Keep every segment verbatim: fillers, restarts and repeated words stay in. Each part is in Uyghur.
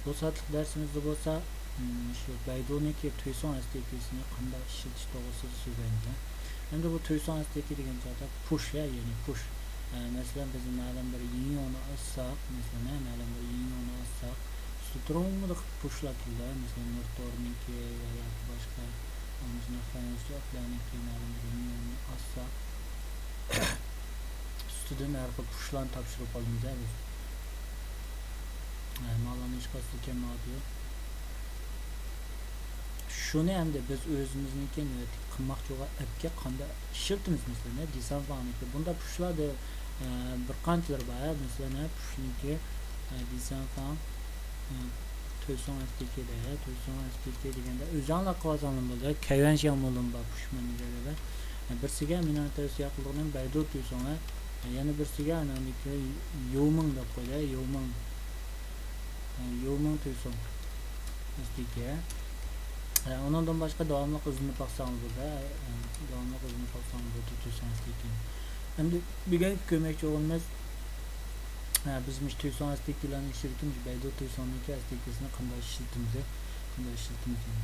بۇ سائەتلىك دەرسىمىزدە بولسا، مم، شۇ بەيدۇنىڭكى تۈيسۇڭ ئەس دىي كېيسىنى قانداق ئىشلىتىش توغرىسىدا سۆزلەيمىز. ئەمدى بۇ تۈيسۇڭ ئەس دىي كېي دېگەن چاغدا پۇش، يە، يەنى پۇش. ئە، مەسىلەن، بىز مەلۇم بىر يىڭيۇڭنى ئاچساق، مەسىلەن، ھە، مەلۇم بىر يىڭيۇڭنى ئاچساق، ئۈستىدە تۇرۇڭلۇق پۇشلار كېلىدۇ. مەسىلەن، نۇر تورنىڭكى ۋە ياكى باشقا، مۇشۇنداق فاينانس جەھەتلەرنىڭكى مەلۇم بىر يىڭيۇڭنى ئاچساق، ئۈستىدىن ھەر خىل پۇشلارنى تاپشۇرۇپ ئالىمىز، ھە، بىز. ئە، ماللارنى ئىشقاستىكەن ماۋۇ. شۇنى ئەمدى بىز ئۆزىمىزنىڭكى نۆۋەتتىكى قىلماقچى بولغان ئەپكە قانداق ئىشلىتىمىز، مەسىلەن، دېسانفاڭنىڭكى بۇنداق پۇشلاردا، ئە، بىر قانچىلىرى بار، ھە، مەسىلەن، ھە، پۇشنىڭكى، ئە، دېسانفاڭ، ئە، تۈيسۇڭ ئەس دىي كېي دە، تۈيسۇڭ ئەس دىي كېي دېگەندە ئۆزۈڭلار قىلىۋالساڭلار بولىدۇ، كەيۋەن شياڭمۇلۇن بار پۇش مەنىجەرلىرى. ئە، بىرسىگە مېنىڭ تەۋسىيە قىلىدىغىنىم بەيدۇ تۈيسۇڭ، ھە، يەنە بىرسىگە ئانىڭدىكى يۇمىڭ دەپ قويدى، يۇمىڭ. يۇمىڭ تۈيسۇڭ ئەس دىي كېي. ئۇنىڭدىن باشقا داۋاملىق ئىزدىنىپ باقساڭىز بولىدۇ. داۋاملىق ئىزدىنىپ باقساڭىز بولىدۇ تۈيسۇڭ ئەس دىي كېينى. ئەمدى بۈگۈنكى كۆرمەكچى بولغىنىمىز، بىز مۇشۇ تۈيسۇڭ ئەس دىي كېيلارنى ئىشلىتىمىز، بەيدۇ تۈيسۇڭنىڭكى ئەس دىي كېيسىنى قانداق ئىشلىتىمىز، قانداق ئىشلىتىمىز دېگەن.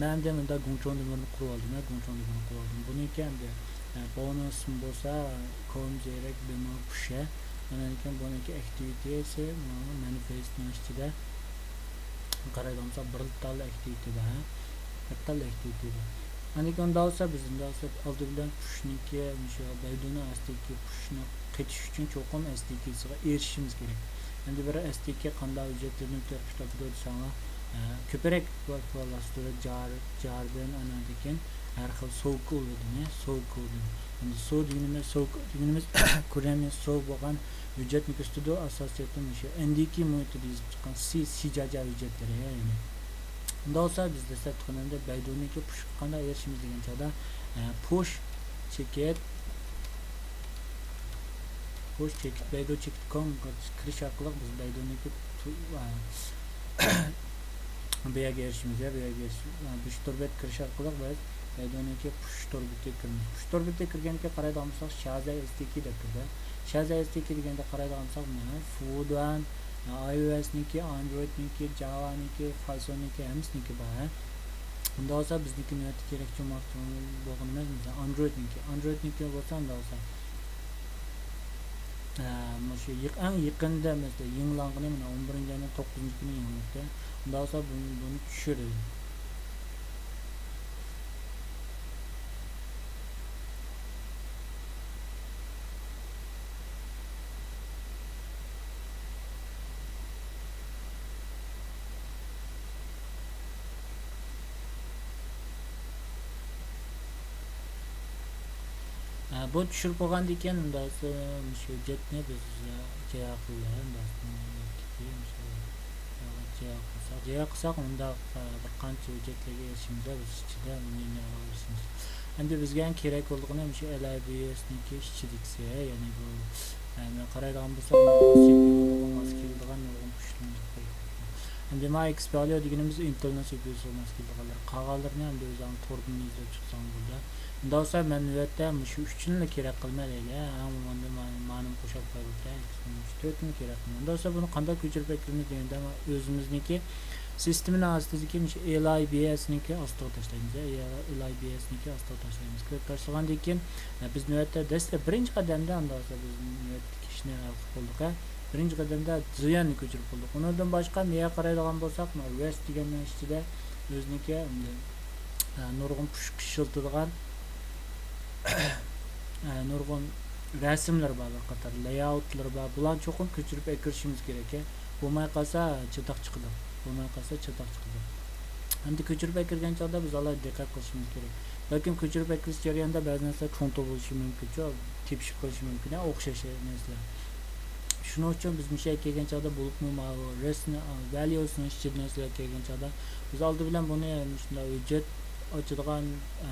مەن ئەمدى مۇندا گۇڭچوڭ دېمىرنى قۇرۇۋالدىم، گۇڭچوڭ دېمىرنى قۇرۇۋالدىم. بۇنىڭكى ئەمدى، بونۇسىم بولسا، كوم زېرەك بىمو پۇشە. ئاندىن كېيىن بۇنىڭكى ئەكتىۋىتىسى، مانا مانىفېستنىڭ ئىچىدە قارايدىغان بولساق، بىر تال ئەكتىۋىتى بار، ھە؟ بىر تال ئەكتىۋىتى بار. ئاندىن كېيىن ئۇنداق بولسا، بىز ئۇنداق بولسا، ئالدى بىلەن پۇشنىڭكى، مۇشۇ بەيدۇنىڭ ئاستىدىكى پۇشنى قېتىش ئۈچۈن چوقۇم ئەس دىي كېيسىغا ئېرىشىشىمىز كېرەك. ئەمدى بىر ئەس دىي كېي قانداق ھۆججەتلىرىنى تەرتىپكە تاپىدۇ دېسەڭلار، ئە، كۆپرەك ۋاكۇئالاشتۇرۇپ، جار-، جاردىن، ئاندىن كېيىن ھەر خىل سوۋكۇلدىن، سوۋكۇلدىن. ئەمدى سو دېگىنىمىز، سوۋكۇ دېگىنىمىز كوريەنىي سو بولغان ھۆججەتنى كۆرسىتىدۇ. ئاساسىيەتتە مۇشۇ ئېن دىي كېي مۇھىتىدا يېزىپ چىققان سى، سى جا جا ھۆججەتلىرى، يەنى. ئۇنداق بولسا، بىز دەسلەپتە تۇتقىنىمىزدە بەيدۇنىڭكى پۇشقا قانداق ئېرىشىمىز دېگەن چاغدا، ئە، پۇش چېكىت، پۇش چېكىت، بەيدۇ چېكىت كوم كىرىش ئارقىلىق بىز بەيدۇنىڭكى پۇ-، ئە، بۇ يەرگە ئېرىشىمىز، يا، بۇ يەرگە ئېرىشىمىز. بۇ تور بەتكە كىرىش ئارقىلىق بىز بەيدۇنىڭكى پۇش تور بېتىگە كىرىمىز. پۇش تور بېتىگە كىرگەندىكىن قارايدىغان بولساق، شازاي ئېس تىي كېي دەپ كىردى. شازاي ئېس تىي كېي دېگەندە قارايدىغان بولساق، مانا فۇدۇەن، ئاي ئو ئېسنىڭكى، ئاندرويدنىڭكى، جاۋانىڭكى، پايسوننىڭكى ھەممىسىنىڭكى بار، ھە. ئۇنداق بولسا بىزنىڭكى نۆۋەتتە كېرەكچى بولغىنىمىز، مەسىلەن، ئاندرويدنىڭكى. ئاندرويدنىڭكى بولسا ئۇنداق بولسا، ئە، مۇشۇ يېق-، ئەڭ يېقىندا، مەسىلەن، يېڭىلانغىنى مانا ئون بىرىنچى ئاينىڭ توققۇزىنچى كۈنى يېڭىلىنىپتۇ. ئۇنداق بولسا بۇنى، بۇنى چۈشۈرىدۇ. ئە، بۇ چۈشۈرۈپ بولغاندىن كېيىن، ئۇنداق بولسا مۇشۇ ھۆججەتنى بىز، ئە، جاياق قىلىمىز، ئۇنداق بولسا مۇشۇ جاياق قىلساق، جاياق قىلساق، ئۇنداق، ئە، بىر قانچە ھۆججەتلەرگە ئېرىشىمىز، بىز ئىچىدە ئۇنى ئېرىشىمىز. ئەمدى بىزگە ئەڭ كېرەك بولىدىغىنى مۇشۇ ئېل ئاي بىي ئېسنىڭكى ئىچىدىكىسى، يەنى بۇ، ئە، مەن قارايدىغان بولسام، سى پىي يۇغا ماس كېلىدىغان نۇرغۇن پۇشلىرىمىز بار. ئەمدى مانا ئېكسپاليو دېگىنىمىز ئىنتېلنىڭ سى پىي يۇسىغا ماس كېلىدىغانلار. قالغانلىرىنى ئەمدى ئۆزۈڭ توردىن ئىزدەپ چىقساڭ بولىدۇ. ئۇنداق بولسا مەن نۆۋەتتە مۇشۇ ئۈچىنىلا كېرەك قىلىمەن دەيلى. ھە، ئەڭ ئاندىن مانا، مانىمۇ قوشاپ قويۇپتۇ. مۇشۇ تۆتىنى كېرەك قىلىمەن. ئۇنداق بولسا بۇنى قانداق كۆچۈرۈپ ئەكىرىمىز دېگەندە، مانا ئۆزىمىزنىڭكى سىستېمىنىڭ ئاستىدىكى مۇشۇ ئېل ئاي بىي ئېسنىڭكى ئاستىغا تاشلايمىز. ئېل ئاي بىي ئېسنىڭكى ئاستىغا تاشلايمىز. كۆچۈرۈپ تاشلىغاندىن كېيىن، مە، بىز نۆۋەتتە دەسلەپ بىرىنچى قەدەمدە، ئۇنداق بولسا بىز نۆۋەتتىكى ئىشنى ھەل قىلىپ بولدۇق، ھە. بىرىنچى قەدەمدە زۇيەننى كۆچۈرۈپ بولدۇق. ئۇنىڭدىن باشقا، مەيەر قارايدىغان بولساق، مانا ۋېست دېگەننىڭ ئىچىدە ئۆزىنىڭكى، ئە، نۇرغۇن پۇشقا ئىشلىتىدىغان، ئە، نۇرغۇن رەسىملىرى بار، بىر قاتار لەيئاۋۇتلىرى بار. بۇلارنى چوقۇم كۆچۈرۈپ ئەكىرىشىمىز كېرەك، ھە. بولماي قالسا چاتاق چىقىدۇ. بولماي قالسا چاتاق چىقىدۇ. ئەمدى كۆچۈرۈپ ئەكىرگەن چاغدا بىز ئالاھىدە دىققەت قىلىشىمىز كېرەك. بەلكىم كۆچۈرۈپ ئەكىرىش جەريانىدا بەزى نەرسىلەر چوڭ بولۇشى مۇمكىنچۇ، تېپىشىپ قېلىشى مۇمكىن، ھە، ئوخشاش نەرسىلەر. شۇنىڭ ئۈچۈن بىز مۇشۇ يەرگە كەلگەن چاغدا بولۇپمۇ ماۋۇ رېسنى، ۋاليۇسنىڭ ئىچىدە نەرسىلەر كەلگەن چاغدا بىز ئالدى بىلەن بۇنى مۇشۇنداق ھۆججەت ئاچىدىغان، ئە،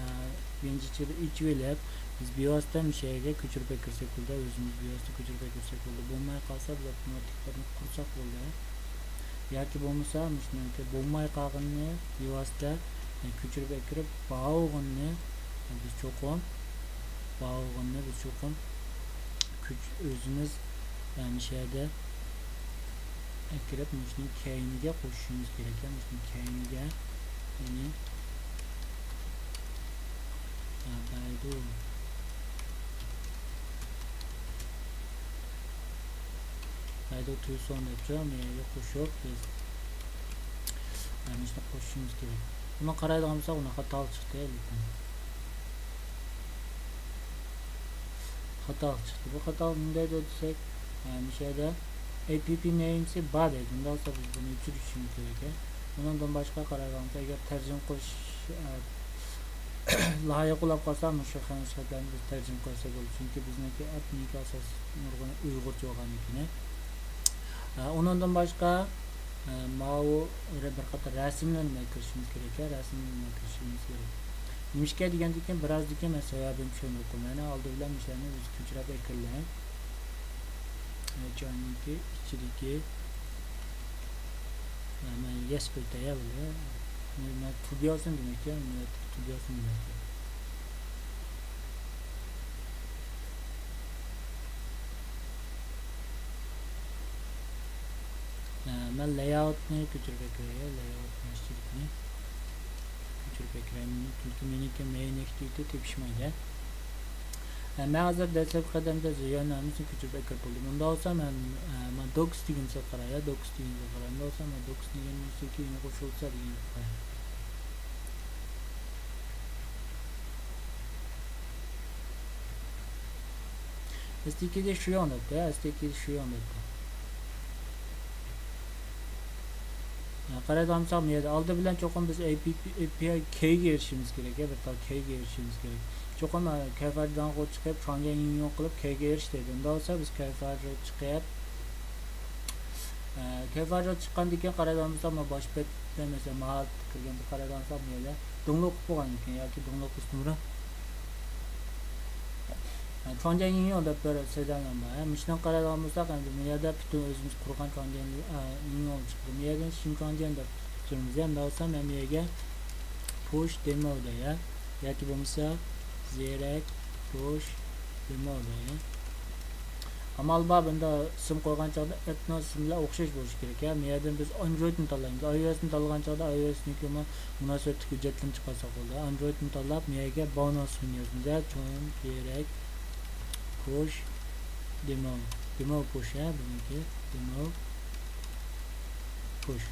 بىنجىچىدە ئېچىۋېلىپ، بىز بىۋاسىتە مۇشۇ يەرگە كۆچۈرۈپ ئەكىرسەك بولىدۇ، ئۆزىمىز بىۋاسىتە كۆچۈرۈپ ئەكىرسەك بولىدۇ. بولماي قالسا بىز ئاپتوماتىك بىرنى قۇرساق بولىدۇ. ياكى بولمىسا مۇشۇنىڭكى بولماي قالغىنىنى بىۋاسىتە، ئە، كۆچۈرۈپ ئەكىرىپ، بار بولغىنىنى بىز چوقۇم، بار بولغىنىنى بىز چوقۇم كۆچ-، ئۆزىمىز، ئە، مۇشۇ يەردە ئەكىرىپ، مۇشۇنىڭ كەينىگە قوشۇشىمىز كېرەك. مۇشۇنىڭ كەينىگە، يەنى، ئە، بەيدۇ، بەيدۇ تۈسۈڭ دەپچۇ، مۇ يەرگە قوشۇپ، بىز، ئە، مۇشۇنى قوشۇشىمىز كېرەك. بۇنى قارايدىغان بولساق، بۇنى خاتا چىقتى، لېكىن. خاتا چىقتى. بۇ خاتا نېمە دەيدۇ دېسەك، ئە، مۇشۇ يەردە ئەي پى پى نېيمسى بار دەيدۇ. ئۇنداق بولسا بىز بۇنى ئۆچۈرۈشىمىز كېرەك. ئۇنىڭدىن باشقا قارايدىغاندا، ئەگەر تەرجىمە قىلىش، ئە، لايىھە قولاپ قالسا، مۇشۇ خەنزۇ سۆزلەرنى بىز تەرجىمە قىلسا بولىدۇ. چۈنكى بىزنىڭكى ئەپنىڭكى ئاساس نۇرغۇن ئۇيغۇرچە بولغاندىكىن. ئە، ئۇنىڭدىن باشقا، ئە، ماۋۇ بىر قاتار رەسىملەرنى كىرىشىمىز كېرەك، رەسىملەرنى كىرىشىمىز كېرەك. نېمىشقا دېگەندىكىن، بىرازدىن كېيىن مەن سەۋەبىنى چۈشەندۈرۈپ قويىمەن. يەنى ئالدى بىلەن مۇشۇلارنى ئۆزى كۆچۈرۈپ ئەكىرىلە. جاينىڭكى ئىچىدىكى، مەن يەس بىر تەييارلىدىم. مەن تۇبياسىنى دېمەكچى، نۆۋەتتىكى تۇبياسىنى دېمەكچى. مەن لەيئاۋۇتنى كۆچۈرۈپ ئەكىرەي، لەيئاۋۇتنىڭ ئىچىدىكىنى كۆچۈرۈپ ئەكىرەي. چۈنكى مېنىڭكى مەين ئەكتىۋىتى تېپىشمايدۇ. ھە، مەن ھازىر دەسلەپكى قەدەمدە زىيان ھەممىسىنى كۆچۈرۈپ ئەكىرىپ بولدۇم. ئۇنداق بولسا مەن، ئە، مانا دوكس دېگەن سۆزگە قاراي، دوكس دېگەن سۆزگە قاراي. ئۇنداق بولسا مانا دوكس دېگەن سۆزگە يەنە قوشۇلسا دېگەن سۆزگە قاراي. ئەسلىكىدە شۇياڭ دەپتۇ، ئەسلىكىدە شۇياڭ دەپتۇ. قارايدىغان بولساق، بۇ يەردە ئالدى بىلەن چوقۇم بىز ئەي پى پى، ئەي پى ئاي كەيگە ئېرىشىشىمىز كېرەك، بىر تال كەيگە ئېرىشىشىمىز كېرەك. چوقۇم، ئە، كەيفەردىن قوشۇپ چىقىپ، چۇاڭجيەن يىڭيۇڭ قىلىپ كەيگە ئېرىش دەيدۇ. ئۇنداق بولسا بىز كەيفەردىن چىقىپ، ئە، كەيفەردىن چىققاندىن كېيىن قارايدىغان بولساق، مانا باش بەتتە مەسىلەن ماھارەتكە كىرگەندە قارايدىغان بولساق، بۇ يەردە دۇڭلۇق قىلىپ بولغاندىن كېيىن ياكى دۇڭلۇق ئۈستۈمرە چۇاڭجيەن يىڭيۇڭ دەپ بىر سۆزلەنگەن بار. ھە، مۇشۇنى قارايدىغان بولساق، ئەمدى بۇ يەردە پۈتۈن ئۆزىمىز قۇرغان چۇاڭجيەن، ئە، يىڭيۇڭ چىقتى. بۇ يەردىن شىن چۇاڭجيەن دەپ تۇرىمىز. ئەمدى بولسا مەن بۇ يەرگە پۇش دېمو دەي، ھە. ياكى بولمىسا زېرەك پۇش دېمو دەي، ھە. ئامال بار، بۇندا ئىسىم قويغان چاغدا ئەپنىڭ ئىسمى بىلەن ئوخشاش بولۇشى كېرەك، ھە. بۇ يەردىن بىز ئاندرويدنى تاللايمىز. ئاي ئو ئېسنى تاللىغان چاغدا ئاي ئو ئېسنىڭكى مۇناسىۋەتلىك ھۆججەتلىرىنى چىقارساق بولىدۇ. ئاندرويدنى تاللاپ، بۇ يەرگە بونۇسنى يازىمىز، ھە. چوڭ زېرەك پۇش دېمو. دېمو پۇش، ھە، بۇنىڭكى دېمو پۇش.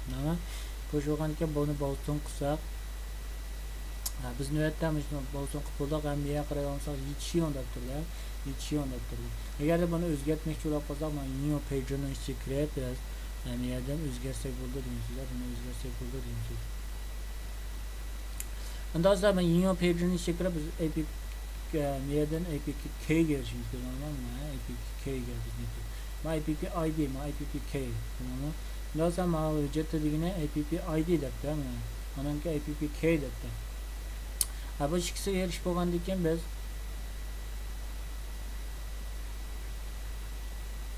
مانا پۇش بولغاندىكىن بۇنى بوۋسۇن قىلساق، ھە، بىز نۆۋەتتە مۇشۇنى بوۋسۇن قىلىپ بولدۇق. ھەم بۇ يەرگە قارايدىغان بولساق، يىچشىيۇڭ دەپ تۇرىدۇ، ھە، يىچشىيۇڭ دەپ تۇرىدۇ. ئەگەردە بۇنى ئۆزگەرتمەكچى بولۇپ قالساق، مانا يىڭيۇڭ پېيجىنىڭ ئىچىگە كىرىپ، بىز، ھە، بۇ يەردىن ئۆزگەرتسەك بولىدۇ دېگەن سۆز، ھە، بۇنى ئۆزگەرتسەك بولىدۇ دېگەن سۆز. ئۇنداق بولسا، مەن يېڭى پېيجنى ئىشلەپ كىرىپ، بىز ئەي پى كېي، نېرىدىن ئەي پى كېيگە ئېرىشىمىز كېرەك، ئەي پى كېيگە بىزنىڭكى. ما ئەي پى كېي ئاي دى، ما ئەي پى كېي. ئۇنداق بولسا، ما ھۆججەتتە دېگىنى ئەي پى كېي ئاي دى دەپتۇ، مانا. مانىڭكى ئەي پى كېي دەپتۇ. ھە، بۇ ئىككىسىگە ئېرىشىپ بولغاندىن كېيىن بىز،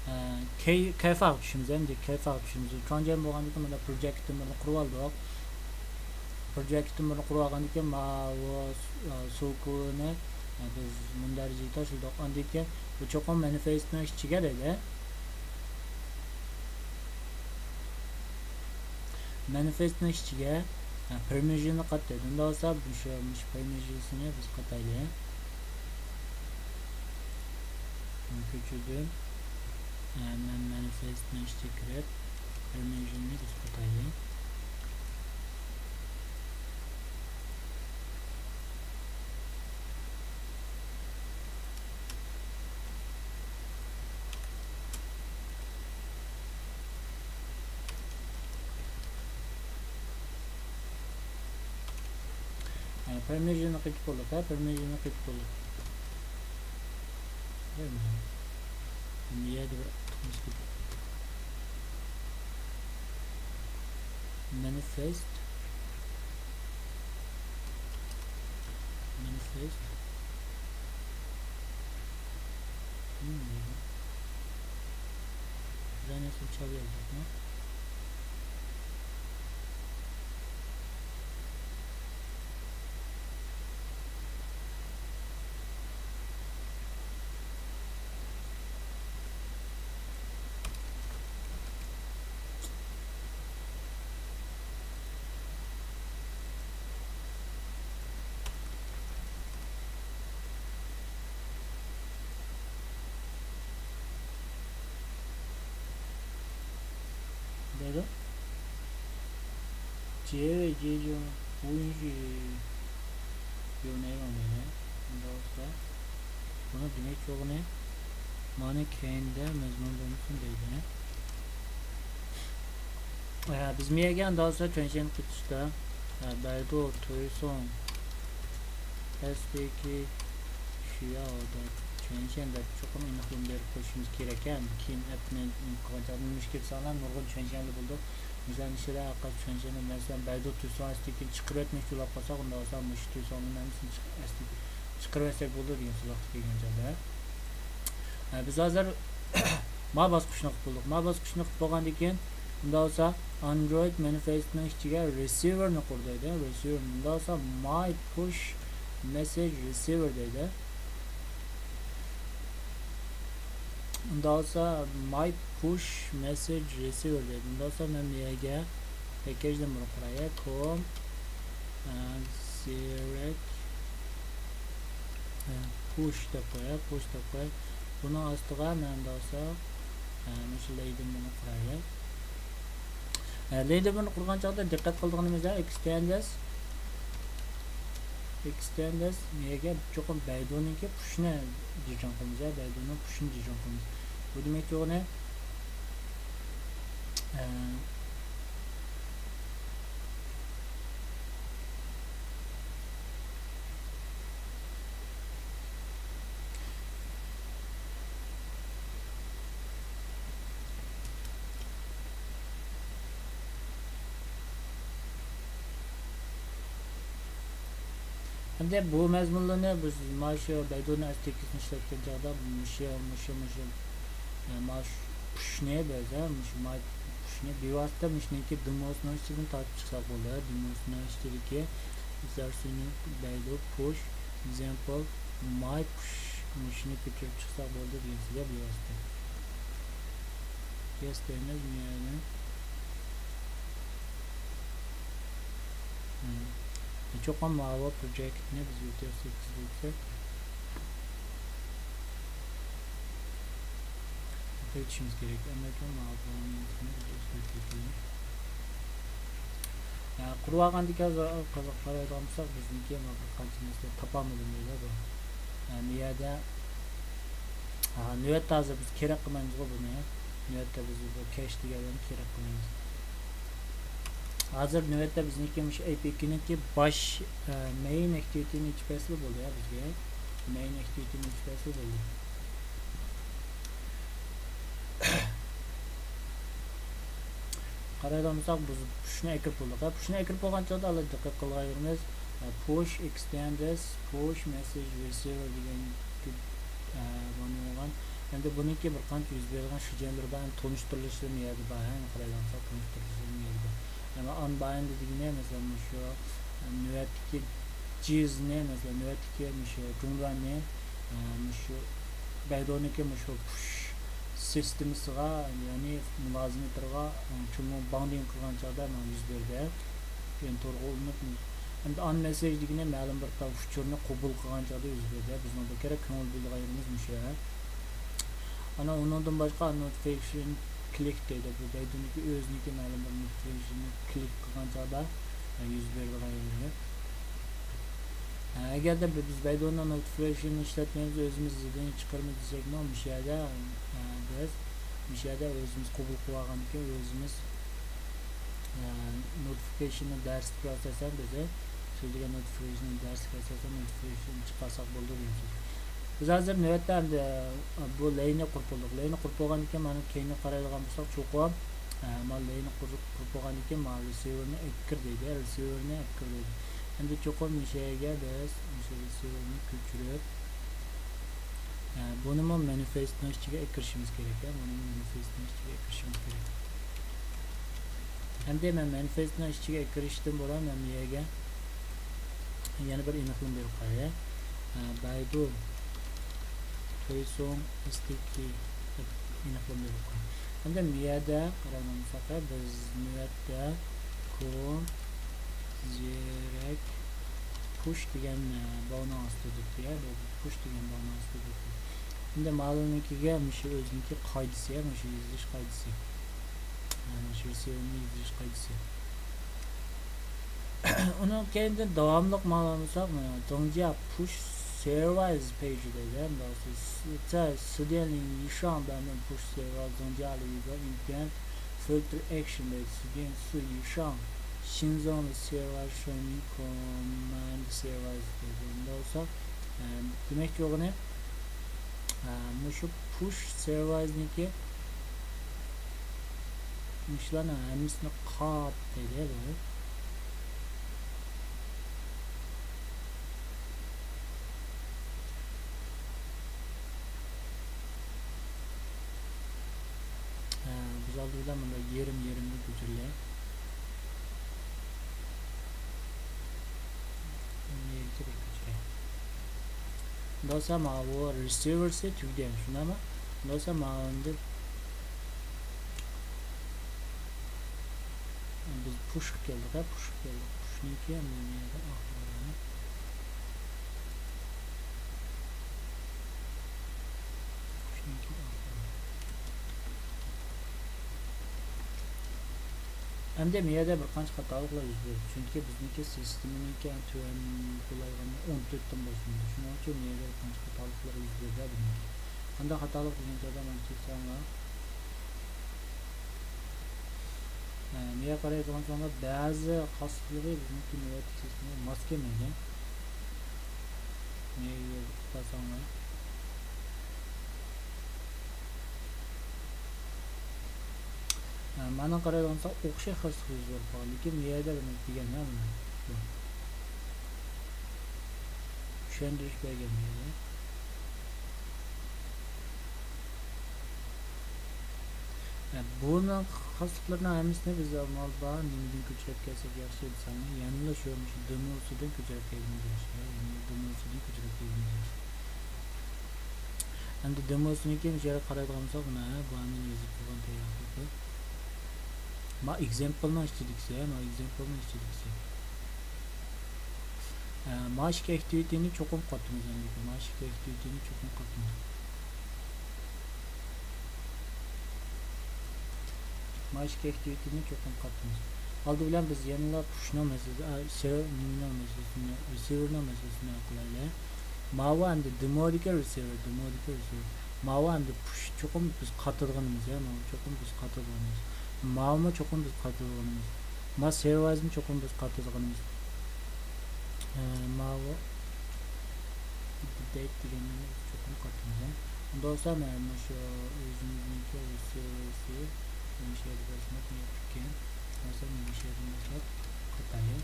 ئە، كېي، كەيفاغا چۈشىمىز، ئەمدى كەيفاغا چۈشىمىز. چۇاڭجيەن بولغاندىن كېيىن مانا پروجېكتنى بۇرۇن قۇرۇپ ئالدۇق. پروجېكتنى بۇرۇن قۇرۇپ ئالغاندىن كېيىن ماۋۇ، ئە، سوكۇنى، ئە، بىز مۇندەرىجىگە تاشلىدۇق. ئاندىن كېيىن بۇ چوقۇم مانىفېستنىڭ ئىچىگە دەيدۇ. مانىفېستنىڭ ئىچىگە، ھە، پېرمىژننى قاتايدۇ. ئۇنداق بولسا، مۇشۇ، مۇشۇ پېرمىژننى بىز قاتايلى. كۆچۈردۈم. ھە، مەن مانىفېستنىڭ ئىچىگە كىرىپ، پېرمىژننى بىز قاتايلى. ھە، پېرمىژننى قېتىپ بولدۇق، ھە، پېرمىژننى قېتىپ بولدۇق. نېمە يەردە بىر تۇتمىسى كېتىپ. مانىفېست. مانىفېست. Hmm. Занятие начала. دەيدۇ. جيې وەي جيې جياڭ بۇ يۈنشى يۆنەي ماڭدايدۇ. ئۇنداق بولسا، بۇنى دېمەكچى بولغىنى مانا كەينىدە مەزمۇن بولمىسۇن دەيدۇ. ئە، بىز مېيەگە ئۇنداق بولسا چۈەنشەن قېتىشتا، ئە، بەيدۇ، تويسۇڭ، ئەستىكى، شياۋ دەپ، چۈەنشەن دەپ چوقۇم ئېنىقلىما بېرىپ قويۇشىمىز كېرەك ھە. كېيىن ئەپنى قىلغان چاغدا نېمىشقا دېسەڭلار، نۇرغۇن چۈەنشەنلەر بولىدۇ. مىسال، ئىچىدە ھەرقايسى چۈەنشەننى، مەسىلەن، بەيدۇ تويسۇڭ ئەستىكىنى چىقىرىۋەتمەكچى بولۇپ قالساق، ئۇنداق بولسا مۇشۇ تويسۇڭنىڭ ھەممىسىنى چىق-، ئەستىكى چىقىرىۋەتسەك بولىدۇ دېگەن سوراققا كەلگەن چاغدا. ھە، بىز ھازىر ما باسقۇچنى قىلىپ بولدۇق. ما باسقۇچنى قىلىپ بولغاندىن كېيىن، ئۇنداق بولسا ئاندرويد مانىفېستنىڭ ئىچىگە رىسىۋېرنى قۇر دەيدۇ. رىسىۋېر، ئۇنداق بولسا ماي پۇش مېسسېج رىسىۋېر دەيدۇ. ئۇنداق بولسا ماي پۇش مېسسېج رىسىۋېر دەيدۇ. ئۇنداق بولسا مەن بۇ يەرگە پەككەجدىن بۇنى قۇراي. كوم، ئە، زېرەك، ئە، پۇش دەپ قوياي، پۇش دەپ قوياي. بۇنىڭ ئاستىغا مەن ئۇنداق بولسا، ئە، مۇشۇ لەيدىن بۇنى قۇراي. ئە، لەيدىن بۇنى قۇرغان چاغدا دىققەت قىلىدىغىنىمىز ئېكستېندەس. ئېكستېندەس نېگە چوقۇم بەيدۇنىڭكى پۇشنى جىجاڭ قىلىمىز، يا بەيدۇنىڭ پۇشىنى جىجاڭ قىلىمىز. بۇ دېمەكچى بولغىنى، ئە، ئەمدى بۇ مەزمۇنلارنى بىز مانا شۇ بەيدۇنىڭ ئەستىكىسىنى ئىشلەتكەن چاغدا مۇشۇ، مۇشۇ، مۇشۇ، ئە، مانا شۇ پۇشنى بىز، ئە، مۇشۇ ماي پۇشنى بىۋاسىتە مۇشۇنىڭكى دېموسىنىڭ ئىچىدىن تارتىپ چىقساق بولىدۇ. دېموسىنىڭ ئىچىدىكى ئىزدەرسىنى بەيدۇ پۇش، ئېگزامپل، ماي پۇش مۇشۇنى كۆچۈرۈپ چىقساق بولىدۇ دېگەن سۆزگە بىۋاسىتە. يەس دەيمىز، مەيلى. چوقۇم ماۋۇ پروجېكتنى بىز ئۆتۈپ سەككىز بولساق، ئۆتۈشىمىز كېرەك. ئەمەلىيەتتە ماۋۇ پروجېكتنى بىز ئۆزگەرتىپ، قۇرۇۋالغاندىكىن ھازىر قارايدىغان بولساق، بىزنىڭكى بىر قانچە نەرسىلەر تاپالمىدىم دەيدۇ بۇ. ئە، بۇ يەردە، ئە، نۆۋەتتە ھازىر بىز كېرەك قىلمايمىزغۇ بۇنى. نۆۋەتتە بىز بۇ كەش دېگەنلەرنى كېرەك قىلمايمىز. ھازىر نۆۋەتتە بىزنىڭكى مۇشۇ ئەي پى ئېي كېينىڭكى باش، ئە، مەين ئەكتىۋىتىنى ئېچىپ بەرسىلا بولدى يا بىزگە. مەين ئەكتىۋىتىنى ئېچىپ بەرسىلا بولدى. قارايدىغان بولساق، بىز پۇشنى ئەكىرىپ بولدۇق. ھە، پۇشنى ئەكىرىپ بولغان چاغدا ئالاھىدە دىققەت قىلغان يېرىمىز، ئە، پۇش ئېكستېندەس، پۇش مېسسېج رىسىۋېر دېگەن، ئە، بۇنى بولغان. ئەمدى بۇنىڭكى بىر قانچە يۈز بېرىدىغان شۇجيەنلىرى بار، ھەم تونۇشتۇرۇلۇشلىرىمۇ يەردە بار، ھە، قارايدىغان بولساق، تونۇشتۇرۇلۇشلىرىمۇ يەردە بار. ئەمما ئان بايىندى دېگىنى، مەسىلەن، مۇشۇ، ئە، نۆۋەتتىكى جىزنى، مەسىلەن، نۆۋەتتىكى مۇشۇ جۇڭلۇەننى، ئە، مۇشۇ بەيدۇنىڭكى مۇشۇ پۇش سىستېمىسىغا، يەنى مۇلازىمەتلىرىغا، ئە، چوڭ باڭدىن قىلغان چاغدا مانا يۈز بەردى. يەنى تورغا ئۇلىنىپ، ئەمدى ئان مېسسېج دېگىنى مەلۇم بىر تاۋ ئۇچۇرنى قوبۇل قىلغان چاغدا يۈز بەردى. بىزنىڭ بۇ كېرەك كۆڭۈل بۆلىدىغان يېرىمىز مۇشۇ. ئانا ئۇنىڭدىن باشقا نوتىفىكېيشن كلىك دەيدۇ. بۇ بەيدۇنىڭكى ئۆزىنىڭكى مەلۇم بىر نوتىفىكېيشننى كلىك قىلغان چاغدا، ئە، يۈز بېرىدىغان يېرى. ئە، ئەگەردە بىز بەيدۇنىڭ نوتىفىكېيشنىنى ئىشلەتمەيمىز، ئۆزىمىز ئىزدىن چىقىرىمىز دېسەكمۇ، مۇشۇ يەردە، ئە، بىز مۇشۇ يەردە ئۆزىمىز قوبۇل قىلىۋالغاندىكىن ئۆزىمىز، ئە، نوتىفىكېيشننى دەرسلىككە ئاساسەن بىز سۆزلىگەن نوتىفىكېيشننى دەرسلىككە ئاساسەن نوتىفىكېيشننى چىقارساق بولىدۇ دېگەن سۆز. بىز ھازىر نۆۋەتتە ئەمدى، ئە، بۇ لەينى قۇرۇپ بولدۇق. لەينى قۇرۇپ بولغاندىن كېيىن مانا كەينىگە قارايدىغان بولساق، چوقۇم، ئە، مانا لەينى قۇرۇپ، قۇرۇپ بولغاندىن كېيىن مانا رىسىۋېرنى ئەكىر دەيدۇ. رىسىۋېرنى ئەكىر دەيدۇ. ئەمدى چوقۇم مۇشۇ يەرگە بىز مۇشۇ رىسىۋېرنى كۆچۈرۈپ، ئە، بۇنىمۇ مانىفېستنىڭ ئىچىگە ئەكىرىشىمىز كېرەك، ئە، بۇنىمۇ مانىفېستنىڭ ئىچىگە ئەكىرىشىمىز كېرەك. ئەمدى مەن مانىفېستنىڭ ئىچىگە ئەكىرىشتىن بۇرۇن مەن بۇ يەرگە يەنە بىر ئېنىقلىما بېرىپ قوياي. ئە، بەيدۇ تويسۇڭ ئېستىكى دەپ ئېنىقلىما بېرىپ قوياي. ئەمدى بۇ يەردە قارايدىغان بولساق، بىز نۆۋەتتە كوم زېرەك پۇش دېگەن، ئە، باغنىڭ ئاستىدا تۇرۇپتۇ، يا، بۇ پۇش دېگەن باغنىڭ ئاستىدا تۇرۇپتۇ. ئەمدى مالىنىڭكىگە مۇشۇ ئۆزىنىڭكى قائىدىسى، يا، مۇشۇ يېزىش قائىدىسى. ئە، مۇشۇ رېسېۋېرنى ئىزدەش قايسى؟ ئۇنىڭ كەينىدىن داۋاملىق ماڭالمىساق، مانا، زېڭجيا پۇش سېرۋايز پېيجى دەيدۇ. ئەمدى سى-، سى-، سىديەنلىڭ يىشاڭ بەنىڭ پۇش سېرۋايز زېڭجيا لىگا ئىنتېنت فىلتر ئەكشن دەيدۇ. سىديەن سۇ يىشاڭ شىنزېڭ سېرۋايز شېنمىڭ كوماند سېرۋايز دەيدۇ. ئۇنداق بولسا، ئە، دېمەكچى بولغىنى، ئە، مۇشۇ پۇش سېرۋايزنىڭكى مۇشۇلارنىڭ ھەممىسىنى قاپ دەيدۇ بۇ. ھە، بىز ئالدى بىلەن مۇنداق يېرىم يېرىمدىن كۆچۈرەيلى. يېرىمگە بىر كۆچۈرەي. ئۇنداق بولسا ماۋۇ رېسىۋېرسى تۈگىدى، شۇنداقمۇ؟ ئۇنداق بولسا ماۋۇنى بىز پۇشقا كەلدۇق، ھە، پۇشقا كەلدۇق. پۇشنىڭكى ئەمدى نېمە يەردە؟ ئاھ، پۇشنىڭكى ئاھ. ئەمدى مۇ يەردە بىر قانچە خاتالىقلار يۈز بېرىدۇ، چۈنكى بىزنىڭكى سىستېمىنىڭكى ئەڭ تۆۋەن قولايلىقى ئون تۆتتىن باشلىنىدۇ. شۇنىڭ ئۈچۈن مۇ يەردە بىر قانچە خاتالىقلار يۈز بېرىدۇ بىزنىڭكى. قانداق خاتالىق دېگەن چاغدا مانا كەلسەڭلار. ئە، مۇ يەرگە قارايدىغان چاغدا بەزى خاسلىقلىرى بىزنىڭكى نۆۋەتتىكى سىستېمىغا ماس كەلمەيدۇ. مۇ يەرگە قارىساڭلار. ئە، مانا قارايدىغان بولساق، ئوخشاش خاسلىق يۈز بېرىپ قالغان، لېكىن مۇ يەردە بىر نېمە دېگەن، ھە، مانا شۇ. چۈشەندۈرۈش بەرگەن مۇ يەردە. ھە، بۇنىڭ خاسلىقلىرىنىڭ ھەممىسىنى بىز ئامال بار نېمىدىن كۆچۈرۈپ كەلسەك ياخشى دېسەڭلار، يەنىلا شۇ مۇشۇ دېموسىدىن كۆچۈرۈپ كەلگىنىمىز ياخشى، يەنىلا دېموسىدىن كۆچۈرۈپ كەلگىنىمىز ياخشى. ئەمدى دېموسىنىڭكى مۇشۇ يەرگە قارايدىغان بولساق، مانا، بۇ ھەممىنى يېزىپ قويغان تەييارلىقى. ما ئېگزامپلنىڭ ئىچىدىكىسى، ما ئېگزامپلنىڭ ئىچىدىكىسى. ئە، ما ئىككى ئاكتىۋىتىنى چوقۇم قاتىمىز، ئەمدى ما ئىككى ئاكتىۋىتىنى چوقۇم قاتىمىز. ما ئىككى ئاكتىۋىتىنى چوقۇم قاتىمىز. ئالدى بىلەن بىز يەنىلا پۇشنىڭ مەسىلىسى، ئە، سېرۋېر نېمىنىڭ مەسىلىسىنى، رېسىۋېرنىڭ مەسىلىسىنى ھەل قىلايلى. ماۋۇ ئەمدى دېمودىكى رېسىۋېر، دېمودىكى رېسىۋېر. ماۋۇ ئەمدى پۇش چوقۇم بىز قاتىدىغىنىمىز، يا، ماۋۇ چوقۇم بىز قاتىدىغىنىمىز. ماۋۇمۇ چوقۇم بىز قاتىدىغىنىمىز. ما سېرۋايزنى چوقۇم بىز قاتىدىغىنىمىز. ئە، ماۋۇ ئاپدېيت دېگەننى چوقۇم قاتىمىز. ئۇنداق بولسا، مانا مۇشۇ ئۆزىمىزنىڭكى رېسىۋېرسى مۇشۇ يەردە بولسىمۇ نېمە ئىكەن. بولسا مۇشۇ يەردىن باشلاپ قاتايلى.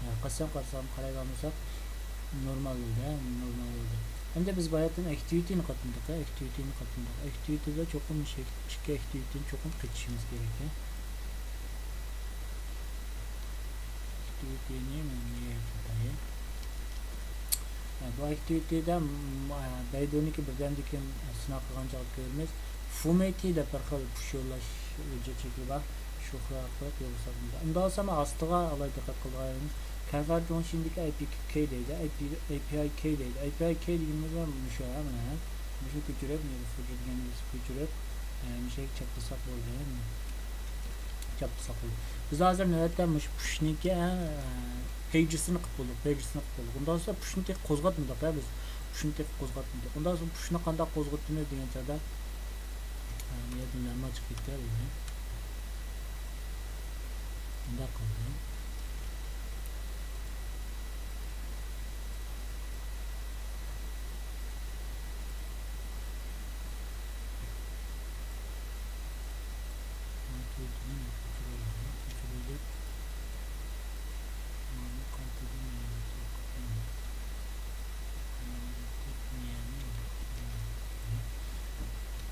ھە، قاچان قارىسام، قارايدىغان بولساق، نورمال بولدى، ھە، نورمال بولدى. ئەمدى بىز باياتىن ئاكتىۋىتىنى قاتمىدۇق، ھە، ئاكتىۋىتىنى قاتمىدۇق. ئاكتىۋىتىدا چوقۇم مۇشۇ ئىككى ئاكتىۋىتىنى چوقۇم قېچىشىمىز كېرەك، ھە. ئاكتىۋىتىنى مەن نېگە قاتايىن. ھە، بۇ ئاكتىۋىتىدا، م، ھە، بەيدۇنىڭكى بىردەمدىن كېيىن سىناق قىلغان چاغدا كۆرىمىز. فۇمېتى دەپ بىر خىل پۇش يوللاش ھۆججەت شەكلى بار. شۇ ئارقىلىق يوللىساق بولىدۇ. ئۇنداق بولسا، مانا ئاستىغا ئالاھىدە دىققەت قىلىدىغان يېرىمىز، كەنفەر جۇڭشىندىكى ئاي پى كەي دەيدۇ، ئاي پى، ئاي پى ئاي كەي دەيدۇ. ئاي پى ئاي كەي دېگىنىمىز مۇشۇ، ھە، مانا، ھە. مۇشۇنى كۆچۈرۈپ، مانا، فۇجى دېگەننى كۆچۈرۈپ، ئە، مۇشۇ يەرگە چاپلىساق بولدى، ھە، مانا. چاپلىساق بولدى. بىز ھازىر نۆۋەتتە مۇشۇ پۇشنىڭكى، ئە، پېيجىسىنى قىلىپ بولدۇق، پېيجىسىنى قىلىپ بولدۇق. ئۇنداق بولسا پۇشنى تېخى قوزغاتمىدۇق، ھە، بىز. پۇشنى تېخى قوزغاتمىدۇق. ئۇنداق بولسا پۇشنى قانداق قوزغىتىمىز دېگەن چاغدا، ئە، بۇ يەردىن مەلۇمات چىقىپ كېتەر، يەنى. ئۇنداق قىلدى.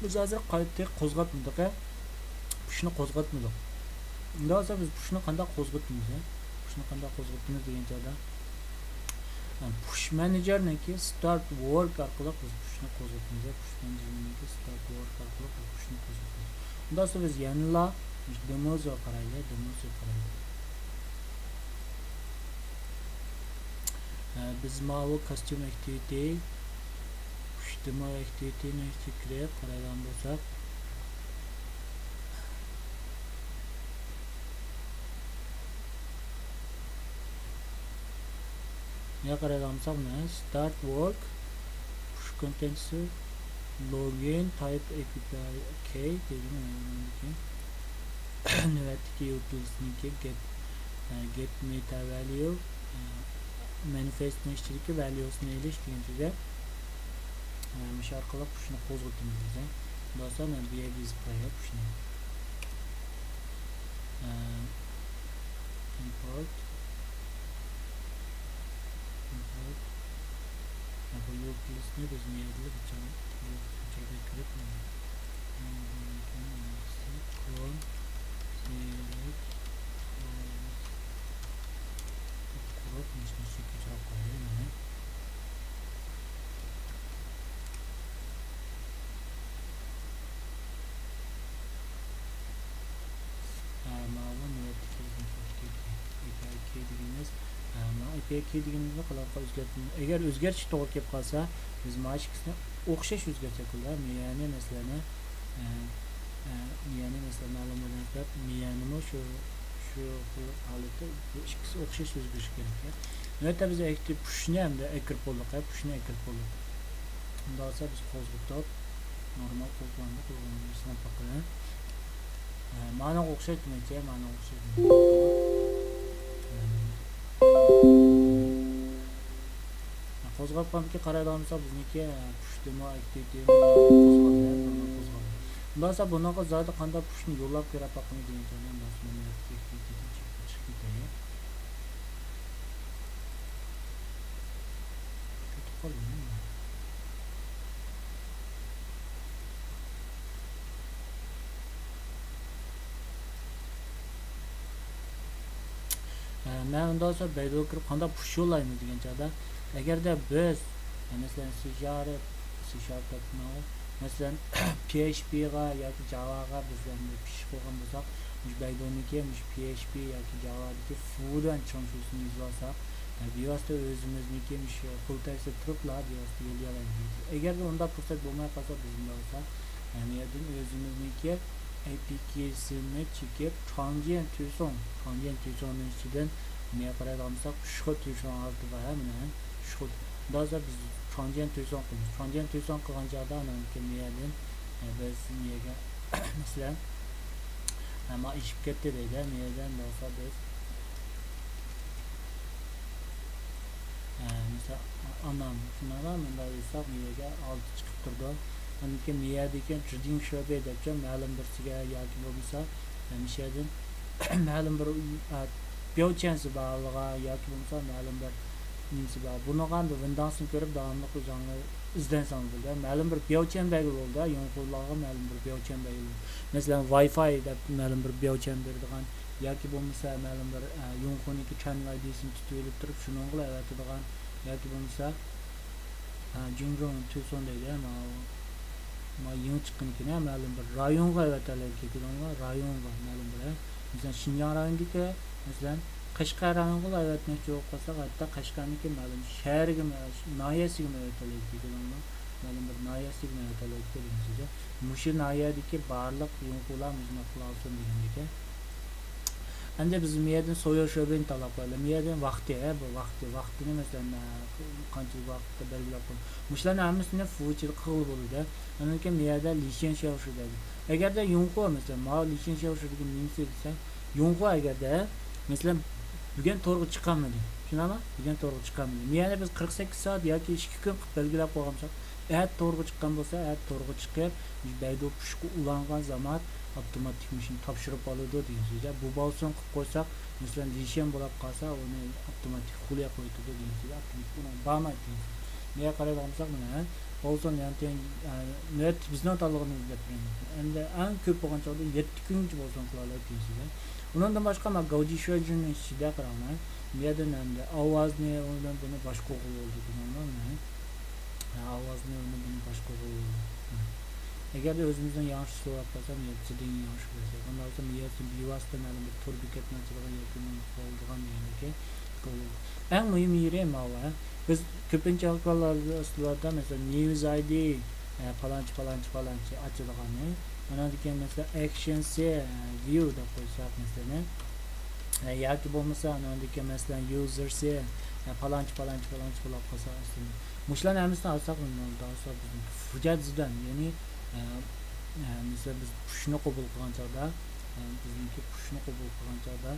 بىز ھازىر قايتا قوزغاتمىدۇق، ھە؟ پۇشنى قوزغاتمىدۇق. ئۇنداق بولسا بىز پۇشنى قانداق قوزغىتىمىز، ھە؟ پۇشنى قانداق قوزغىتىمىز دېگەن چاغدا، ھە، پۇش مېنېجېرنىڭكى ستارت ۋورك ئارقىلىق بىز پۇشنى قوزغىتىمىز، ھە؟ پۇش مېنېجېرنىڭكى ستارت ۋورك ئارقىلىق بىز پۇشنى قوزغىتىمىز. ئۇنداق بولسا بىز يەنىلا دېموسىغا قارايلى، دېموسىغا قارايلى. ئە، بىز ماۋۇ كاستيۇم ئاكتىۋىتى، پۇش دېمو ئاكتىۋىتىنى كىرىپ قارايدىغان بولساق، نېمە قارايدىغان بولساق، مانا start work، push contents، login type A P I key دېدىم. نۆۋەتتىكى يۇتىلىتىنىڭكى get، ئە، get meta value، ئە، مانىفېستنىڭ ئىچىدىكى ۋاليۇسىنى ئېلىش دېگەن سۆزى. ئە، مۇشۇ ئارقىلىق pushنى قوزغىتىمىز بىز. بولسا مەن بۇ يەرگە يېزىپ قوياي pushنى. ئە، import، import. ئە، بۇ يۇتىلىتىنى بىز نېمىدىلا بىر چاغ، بىر چاغدا كىرىپ، ئە، clone، select، close. قۇرۇپ، مۇشۇنى كۆچۈرۈپ قوياي مانا. ھە، ماۋۇ نۆۋەتتىكى ئېپىئاي كېي دېگىنىمىز، ھە، مانا ئېپىئاي كېي دېگىنىمىزنى قالاققا ئۆزگەرتىمىز. ئەگەر ئۆزگەرتىش توغرا كېلىپ قالسا، بىز مانا ئىككىسىنى ئوخشاش ئۆزگەرتسەك بولىدۇ. يەنى مەسىلەن، ئە، ئە، يەنى مەسىلەن، مەلۇم بىر نەرسە، مىيەنىمۇ شۇ، شۇ خىل ھالەتتە بۇ ئىككىسى ئوخشاش ئۆزگىرىشى كېرەك. نۆۋەتتە بىز ئەكتىپ پۇشنى ھەمدە ئەكىرىپ بولدۇق، ھە، پۇشنى ئەكىرىپ بولدۇق. ئۇنداق بولسا بىز قوزغىتىپ، نورمال قوزغىلاندۇق، قوزغىلاندۇق، سىڭىپ باقىمىز. ئە، مانىڭغا ئوخشايدۇ، نەچچە، مانىڭغا ئوخشايدۇ. قوزغاپ قالمىكى قارايدىغان بولسا بىزنىڭكى، ئە، پۇشتىمۇ، ئەكتىۋىتىمۇ قوزغالدى، نورمال قوزغالدى. ئۇنداق بولسا بۇنىڭغا زادى قانداق پۇشنى يوللاپ بېرەپ باقىمىز دېگەن چاغدا، مانا شۇ ئەكتىۋىتىدىن چىقىپ كېتەي. كېتىپ قالدىم. ئە، مەن ئۇنداق بولسا بەيدۇغا كىرىپ قانداق پۇش يوللايمىز دېگەن چاغدا، ئەگەردە بىز، ئە، مەسىلەن، سى شارپ، سى شارپ دەپ مانا، مەسىلەن، پي ئېچ پىغا ياكى جاۋاغا بىز ئەمدى پۇش قىلغان بولساق، مۇشۇ بەيدۇنىڭكى مۇشۇ پي ئېچ پى ياكى جاۋادىكى فۇدەن چوڭ شۇسىنى يېزىۋالساق، ئە، بىۋاسىتە ئۆزىمىزنىڭكى مۇشۇ فىلتېرسى تۇرۇپلا بىۋاسىتە يوللىيالايمىز. ئەگەردە ئۇنداق پۇرسەت بولماي قالسا، بىز ئۇنداق بولسا، ئە، مۇ يەردىن ئۆزىمىزنىڭكى ئەي پى كېيسىنى چېكىپ، ترانزىيەنت تۈسۈڭ، ترانزىيەنت تۈسۈڭنىڭ ئىچىدىن نېمە قارايدىغان بولساق، ئۈچ خىل تۈسۈڭ ھالىتى بار، ھە، مانا، ئۈچ خىل. ئۇنداق بولسا بىز ترانزىيەنت تۈسۈڭ قىلىمىز. ترانزىيەنت تۈسۈڭ قىلغان چاغدا، ئانان كېيىن مۇ يەردىن، ئە، بىز نېمىگە، مەسىلەن، ئە، ما ئېشىپ كەتتى دەيدۇ، مۇ يەردىن بولسا بىز، ئە، مەسىلەن، ئانام، شۇنداقلا مۇنداق يېزساق، مۇ يەرگە ئالتە چىقىپ تۇرىدۇ. ئاندىن كېيىن مۇ يەردىكى جىدىڭ شۆبې دەپچۇ، مەلۇم بىرسىگە ياكى بولمىسا، مۇشۇ يەردىن مەلۇم بىر، ئە، بياۋچيەنسى بارلىقىغا ياكى بولمىسا مەلۇم بىر نېمىسى بار. بۇنىڭغا ئەمدى ۋىنداڭسنى كۆرۈپ داۋاملىق ئۆزۈڭلار ئىزدەنسەڭلار بولىدۇ. مەلۇم بىر بياۋچيەن بەرگىلى بولىدۇ. يۇڭخۇلارغا مەلۇم بىر بياۋچيەن بەرگىلى بولىدۇ. مەسىلەن، ۋاي فاي دەپ مەلۇم بىر بياۋچيەن بېرىدىغان ياكى بولمىسا مەلۇم بىر، ئە، يۇڭخۇنىڭكى چەنەل ئايدىسىنى تۇتۇۋېلىپ تۇرۇپ شۇنىڭغىلا ئەۋەتىدىغان ياكى بولمىسا، ئە، جۇڭجۇڭ تۈسۈن دەيدۇ، ماۋۇ، ماۋۇ يېڭى چىققىنىكىنى مەلۇم بىر رايونغا ئەۋەتەلەيدىكەن، رايونغا مەلۇم بىر، ئە، مەسىلەن، شىنجاڭ رايونىدىكى، مەسىلەن، قەشقەر رايونغا ئەۋەتمەكچى بولۇپ قالساق، ھەتتا قەشقەرنىڭكى مەلۇم شەھىرىگىمۇ، ناھىيەسىگىمۇ ئەۋەتەلەيدىكەن، مەلۇم بىر ناھىيەسىگىمۇ ئەۋەتەلەيدىكەن دېگەن سۆزى. مۇشۇ ناھىيەدىكى بارلىق يۇڭخۇلار مۇشۇنداق قىلالىسۇن دېگەندىكى. ئەمدى بىز مۇ يەردىن سويا شۆبىنى تاللاپ قويايلى. مۇ يەردىن ۋاقتى، ھە، بۇ ۋاقتى، ۋاقتىنى مەسىلەن، ئە، قانچىلىك ۋاقىتتا بەلگىلەپ قويۇڭ. مۇشۇلارنى ھەممىسىنى فۇچىدا قىلغىلى بولىدۇ. ئاندىن كېيىن مۇ يەردە لىشيەن شياۋشۇ دەيدۇ. ئەگەردە يۇڭخۇ، مەسىلەن، ماۋۇ لىشيەن شياۋشۇ دېگەن نېمىسى دېسە، يۇڭخۇ ئەگەردە، مەسىلەن، بۈگۈن تورغا چىقالمىدى. چۈشىنەما؟ بۈگۈن تورغا چىقالمىدى. مۇ يەردە بىز قىرىق سەككىز سائەت ياكى ئىككى كۈن قىلىپ بەلگىلەپ قويغان بولساق، ئەتە تورغا چىققان بولسا، ئەتە تورغا چىقىپ، بەيدۇ پۇشقا ئۇلانغان زامات ئاپتوماتىك مۇشۇنى تاپشۇرۇپ ئالىدۇ دېگەن سۆز. بۇ بولسۇن قىلىپ قويساق، مەسىلەن، لىشيەن بولاپ قالسا، ئۇنى ئاپتوماتىك خۇليا قويۇۋېتىدۇ دېگەن سۆز. ئاپتوماتىك ئۇنىڭ بارمايدۇ دېگەن سۆز. مۇ يەرگە قارايدىغان بولساق، مانا، بولسۇن، يەنى، نۆۋەتتە بىزنىڭ تاللىغىنىمىز دەپ بېرىمىز. ئەمدى ئەڭ كۆپ بولغان چاغدا يەتتە كۈنگىچە بولسۇن قىلالايدۇ دېگەن سۆز. ئۇنىڭدىن باشقا، مانا، گاۋجى شۆجۈننىڭ ئىچىدە قاراڭلار. بۇ يەردىن ئەمدى ئاۋازنى، ئۇنى بۇنى باشقۇرغىلى بولىدۇ دېگەنلەر. ھە، ئاۋازنى، ئۇنى بۇنى باشقۇرغىلى بولىدۇ. ھە. ئەگەردە ئۆزىمىزنىڭ ياڭشىسى بولۇپ قالسا، مۇ يەردە جىدىي ياڭشى بەرسەك، ئۇنداق بولسا مۇ يەردە بىۋاسىتە مەلۇم بىر تور بېكەتنى ئاچىدىغان ياكى ئۇنى قوغلىدىغان دېگەندىكى، ئەڭ مۇھىم يېرى ماۋۇ، ھە. بىز كۆپىنچە ھاللاردا ئۇستىلاردا، مەسىلەن، نيۇز ئايدى، ئە، پالانچى، پالانچى، پالانچى ئاچىدىغاننى. ئاناندىن كېيىن، مەسىلەن، ئەكشنسى، ئە، ۋىيۇ دەپ قويساق، مەسىلەن، ئە، ياكى بولمىسا، ئاناندىن كېيىن، مەسىلەن، يۇزېرسى، يا پالانچى، پالانچى، پالانچى بولاپ قالسا، ئەسلىدە مۇشۇلارنى ھەممىسىنى ئالساق، بىزنىڭ داۋسا بىزنىڭ فۇجيا زىدەن، يەنى، ئە، ئە، مىسال بىز پۇشنى قوبۇل قىلغان چاغدا، ئە، بىزنىڭكى پۇشنى قوبۇل قىلغان چاغدا،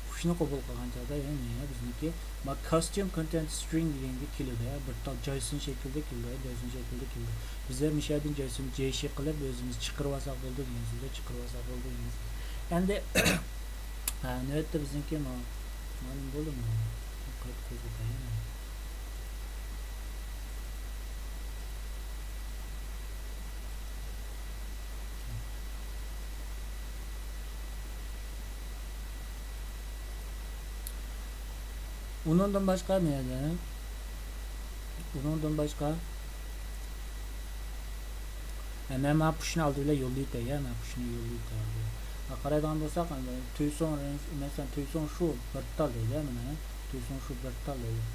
پۇشنى قوبۇل قىلغان چاغدا، يەنى بىزنىڭكى ما كاستيۇم كونتېنت سترىڭ دېگەنگە كېلىدۇ، يا، بىر تال جەيسون شەكلىدە كېلىدۇ، جەيسون شەكلىدە كېلىدۇ. بىزلەر مۇشۇ يەردىن جەيسون جەيشى قىلىپ، ئۆزىمىز چىقىرىۋالساق بولىدۇ دېگەن سۆزدە، چىقىرىۋالساق بولىدۇ دېگەن سۆز. ئەمدى، ھە، نۆۋەتتە بىزنىڭكى ما-، مانا بولدىمۇ؟ قايتا قوزغىتاي. ئۇنىڭدىن باشقا نېمە؟ ئۇنىڭدىن باشقا، ھە، مەن مانا پۇشنى ئالدى بىلەن يوللايتتىم، يا، مەن پۇشنى يوللايتتىم. ھە، قارايدىغان بولساق، ئەمدى تۈيسۇڭ، مەسىلەن، تۈيسۇڭ شۇ بىر تال دەيدۇ، مانا، تۈيسۇڭ شۇ بىر تال دەيدۇ.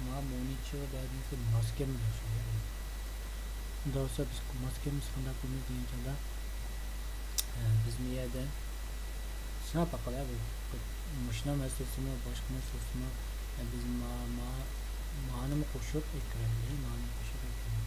مانا مونىتور بەرگىنىسى ماسكىنى ئوخشايدۇ. ئۇنداق بولسا بىز ماسكىنى قانداق قىلىمىز دېگەن چاغدا، ئە، بىز بۇ يەردە سىناپ باقايلى، بۇ، بۇ مۇشۇنىڭ مەسىلىسىمۇ، باشقا مەسىلىسىمۇ، ئە، بىز ما-، ما-، مانىمۇ قوشۇپ ئەكىرەيلى، مانىمۇ قوشۇپ ئەكىرەيلى.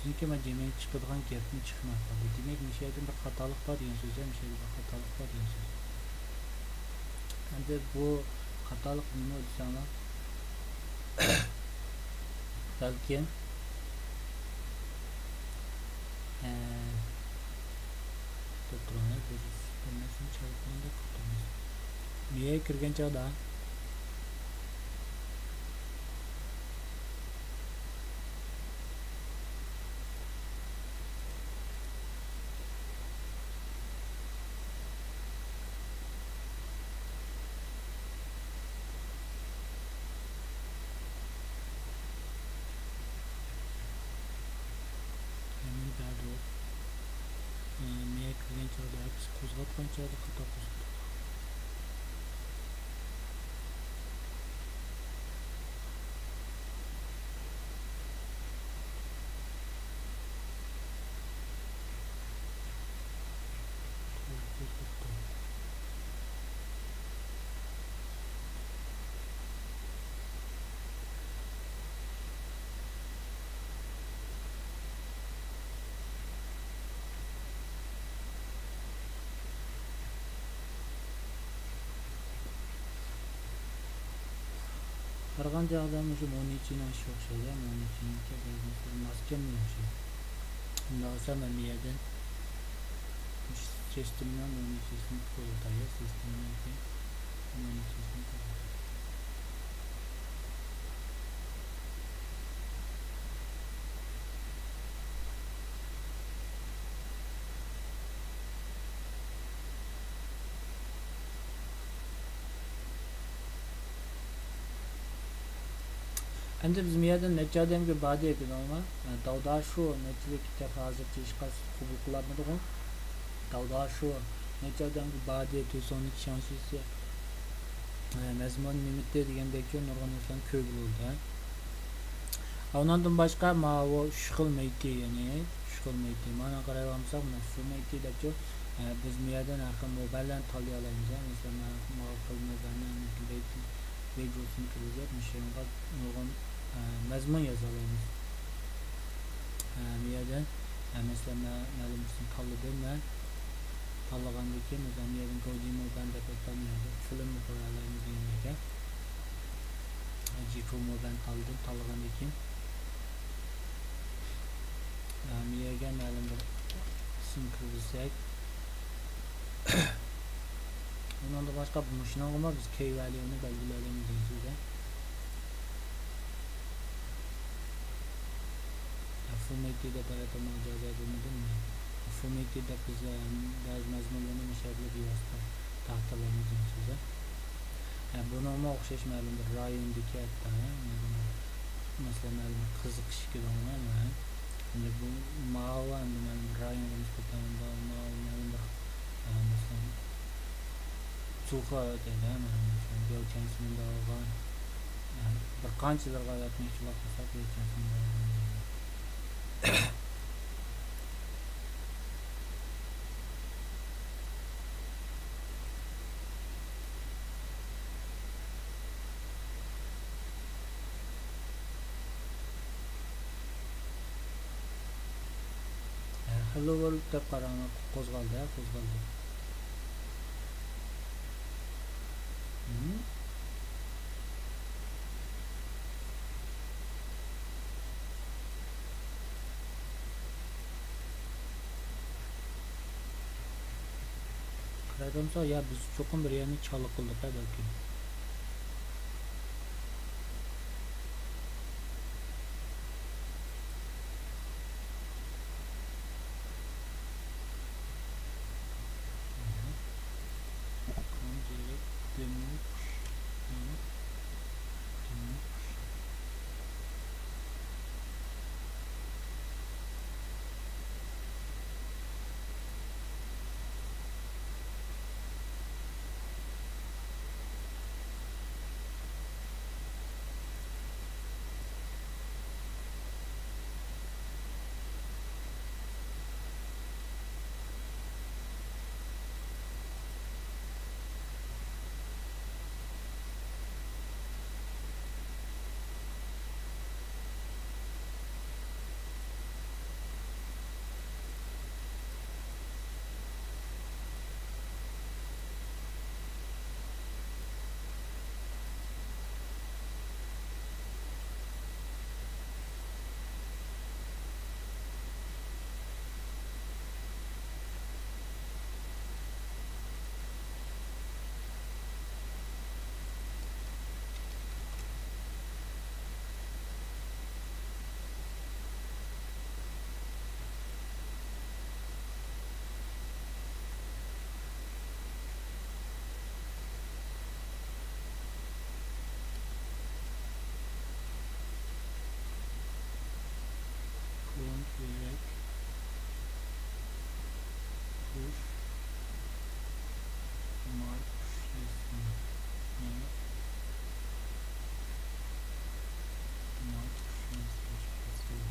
بىزنىڭكى مانا جىمىڭ چىقىدىغان گەپنى چىقمايۋاتىدۇ. دېمەك، مۇشۇ يەردىن بىر خاتالىق بار دېگەن سۆز، مۇشۇ يەردە بىر خاتالىق بار دېگەن سۆز. ئەمدى بۇ خاتالىق نېمە دېسەڭلار، بەلكىم، ئە، توختاپ تۇرۇڭلار، بىر، بىر نەرسىنى چالا قويۇڭ دەپ توختاپ تۇرىمىز. بۇ يەرگە كىرگەن چاغدا، يەنى بەدۇ، ئى، مېيەك كىرگەن چاغدا، بىز قوزغاتقان چاغدا خاتا قوزغىدۇق. قارىغان چاغدا مۇشۇ مونىچىنىڭ ئىشى ئوخشايدۇ، مونىچىنىڭكى بىر ماسكىنى ئوخشايدۇ. ئۇنداق بولسا مەن بۇ يەردىن مۇشۇ سىستېمىنىڭ مونىچىسىنى قوزغىتاي، سىستېمىنىڭكى مونىچىسىنى قوزغىتاي. ئەمدى بىز بۇ يەردىن نەچچە ئادەمگە بادى ئەكىدىڭلارما؟ داۋداشۇ نەچچىلىك كېتەر ھازىرچە ھېچقايسى قوبۇل قىلالمىدىغۇ. داۋداشۇ نەچچە ئادەمگە بادى، تۈسۈڭنىڭ شياڭشىسى، مەزمۇن نېمىتى دېگەندەك نۇرغۇن ئىنسان كۆپ بولىدۇ. ئۇنىڭدىن باشقا ماۋۇ ئۈچ خىل مەيتى، يەنى ئۈچ فۇل مەيتى. مانا قارايدىغان بولساق، مانا فۇل مەيتى دەپچۇ، ئە، بىز بۇ يەردىن ھەر خىل مۇبەرلەرنى تاللىيالايمىز. مەسىلەن، مانا، مانا فۇل مۇبەرنى، ۋىدىيوسىنى كىرگۈزۈپ، مۇشۇ يەرگە نۇرغۇن، ئە، مەزمۇن يازالايمىز. ئە، بۇ يەردىن، ئە، مەسىلەن، مەن مەلۇم بىرسىنى تاللىدىم مەن. تاللىغاندىن كېيىن، مەسىلەن، بۇ يەردىن گودى مۇبەرنى دەپ ئاتالمايدۇ. فىلىمنى قويالايمىز دېگەندەك. جىفۇ مۇبەرنى تاللىدىم. تاللىغاندىن كېيىن، ئە، بۇ يەرگە مەلۇم بىر ئىسىم كىرگۈزسەك. ئۇنىڭدىن باشقا مۇشۇنىڭغىمۇ بىز كەي ۋەليۇنى بەلگىلەيلى دېگەن سۆزدە. فۇل مەيتى دەپ ھەرەتە ماجازا بولمىدىمۇ؟ فۇل مەيتى دەپ بىز، ئە، بەزى مەزمۇنلارنى مۇشۇ يەردە بىۋاسىتە تارتىلايمىز دېگەن سۆزدە. ئە، بۇنىڭمۇ ئوخشاش مەلۇم بىر رايوندىكى ھەتتا، ئە، مەلۇم بىر، مەسىلەن، مەلۇم بىر قىزىقىش كېلىدىغان، ئە، ئەمدى بۇ ماۋۇ ئەمدى مەلۇم بىر رايونغا نىسبەتەن بۇ ماۋۇ مەلۇم بىر، ئە، مەسىلەن، زۇخۇا دەيدۇ، ئە، مەلۇم بىر بياۋچەنسىندا بولغان، ئە، بىر قانچىلىرىغا ئەۋەتمەكچى بولۇپ قالساق، بياۋچەنسىندا بولغان. ھەللو ۋورلد دەپ قاراڭلار، قوزغالدى، ھە، قوزغالدى. ھىم. قارايدىغانسا، يا بىز چوقۇم بىر يەرنى چالا قىلدۇق ھە بەلكىم. كلون كېرەك. قۇش. ماي قۇش يېسۇن. ماي. ماي قۇش يېسۇن.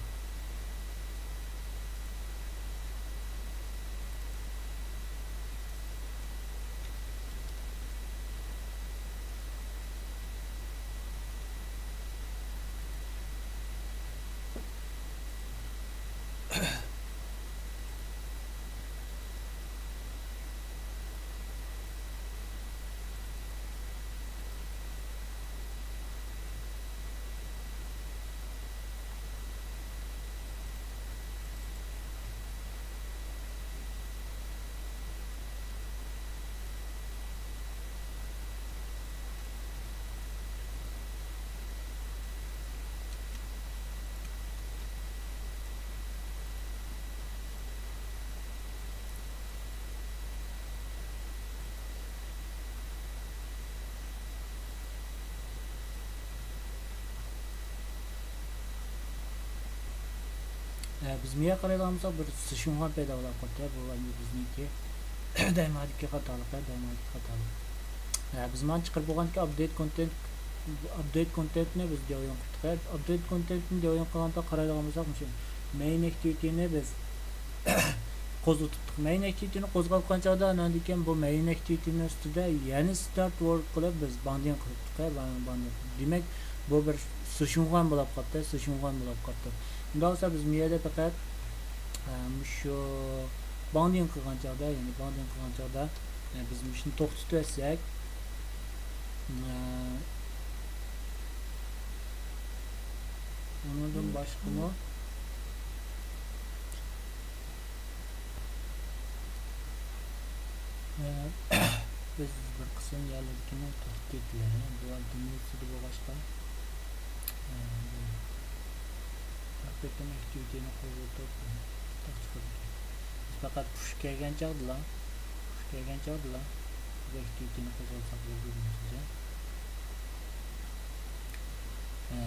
ئە، بىز مۇيەرگە قارايدىغان بولساق، بىر سىشۇڭخۇەن پەيدا بولاپ قاپتۇ. بۇ ئەمدى بىزنىڭكى دەيمادىكى خاتالىق، دەيمادىكى خاتالىق. ئە، بىز مانا چىقىرىپ بولغاندىكىن ئاپدېيت كونتېنت، ئاپدېيت كونتېنتنى بىز دېۋلوپ قىلدۇق. ئاپدېيت كونتېنتنى دېۋلوپ قىلغاندا قارايدىغان بولساق، مۇشۇ مەين ئەكتىۋىتىنى بىز قوزغىتىپتۇق. مەين ئەكتىۋىتىنى قوزغاتقان چاغدا ئاندىن كېيىن بۇ مەين ئەكتىۋىتىنىڭ ئۈستىدە يەنە ستارت ۋورك قىلىپ بىز باڭدىن قىلىپتۇق. باڭدىن. دېمەك، بۇ بىر سىشۇڭغان بولاپ قاپتۇ، سىشۇڭغان بولاپ قاپتۇ. ئۇنداق بولسا بىز مۇ يەردە پەقەت، ئە، مۇشۇ باڭدىن قىلغان چاغدا، يەنى باڭدىن قىلغان چاغدا، ئە، بىز مۇشۇنى توختىتىپ ئەتسەك، ئە، ئۇنىڭدىن باشقىمۇ ئە، بىز بىر قىسىم يەرلەردىكىنى توختىتىپ كېتىلى. بۇلار دېموسىدا بولغاچقا، ئە، بۇ ھەر قېتىم ئەكتىۋىتىنى قوزغىتىپ، تاق چىقىدىكەن. بىز پەقەت پۇش كەلگەن چاغدىلا، پۇش كەلگەن چاغدىلا بىز ئەكتىۋىتىنى قوزغاتساق بولىدۇ دېمەكچى. ئە،